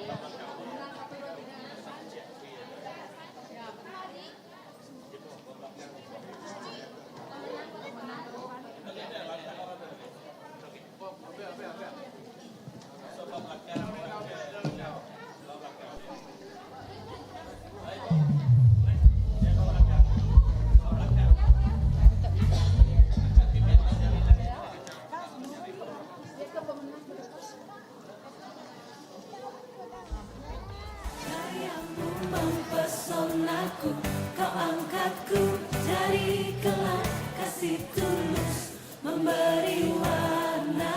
angkatku dari kelam kasih tulus memberi warna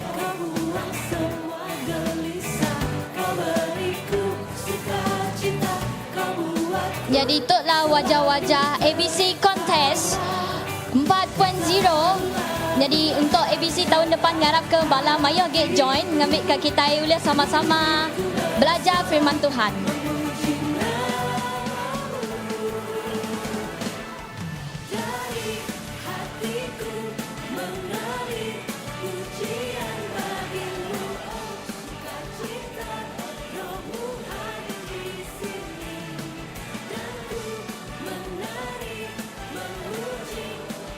Kau buang semua gelisah Kau beriku sukacita Kau buatku Jadi itulah wajah-wajah ABC Contest 4.0. Jadi untuk ABC tahun depan ngarap ke bala mayuh agi join ngambi ke kitai ulih sama-sama belajar firman Tuhan. Dari hatiku mengalir pujian bagimu Oh sukacita rohmu hadir di sini Dan ku menari memuji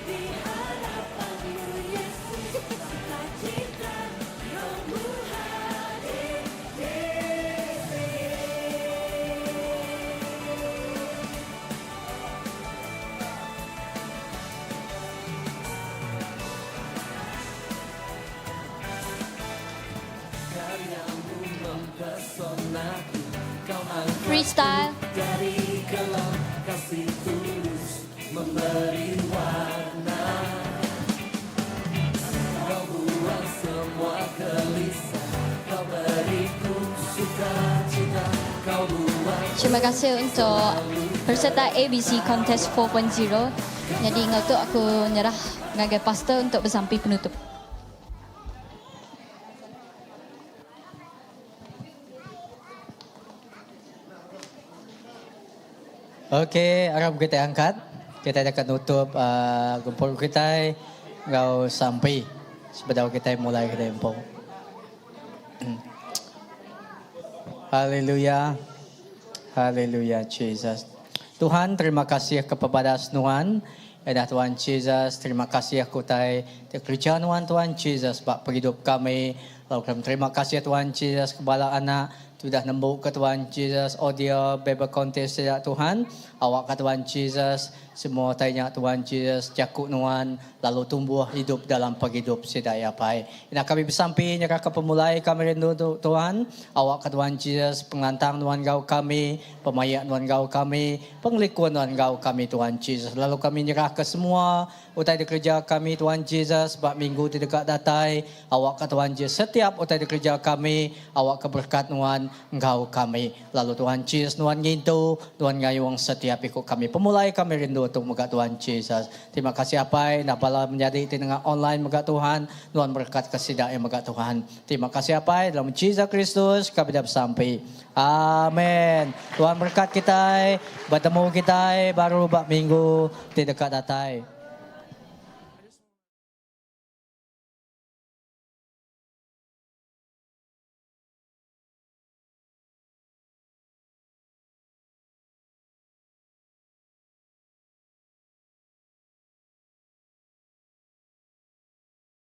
di hadapanmu Yesus Sukacita rohmu hadir di sini. Karyamu mempesonaku Kau angkat Freestyle. dari kelam kasih tulus Memberi warna Kau buang semua gelisah Kau beriku sukacita Kau buat Terima kasih untuk peserta ABC Contest 4.0. Jadi enggau tu aku nyerah ngagai pastor untuk besampi penutup. Okey, arap kitai angkat. Kitai deka nutup uh, gempuru kitai enggau sampi sebedau kitai mulai kitai empu. Haleluya. Haleluya Jesus. Tuhan terima kasih ke pebadas nuan. Edah Tuhan Jesus, terima kasih ke utai ti kereja nuan Tuhan Jesus ba pengidup kami. Lalu kami terima kasih Tuhan Jesus ke bala anak ti udah nembu ke Tuhan Jesus audio Bible Contest sida Tuhan. Awak ka Tuhan Jesus semua utai nya Tuhan Jesus jaku nuan lalu tumbuh idup dalam pengidup sida iya Apai. Ina kami besampi nyerahka pemulai kami rindu tu Tuhan. Awak ka Tuhan Jesus pengelantang nuan enggau kami, pemaik nuan enggau kami, pengelikun nuan enggau kami Tuhan Jesus. Lalu kami nyerahka semua Utai dikereja kami Tuhan Jesus ba minggu ti deka datai, awakka Tuhan Jesus setiap utai dikereja kami, awakka berekat nuan enggau kami. Lalu Tuhan Jesus nuan ngintu, nuan ngayung setiap iku kami. Pemulai kami rindu tu mega Tuhan Jesus. Terima kasih Apai, enda bala menyadi ti nengah online mega Tuhan, nuan berekatka sida iya mega Tuhan. Terima kasih Apai, dalam Jesus Kristus kami dah besampi. Amen. Tuhan berekat kitai, betemu kitai baru ba minggu ti deka datai.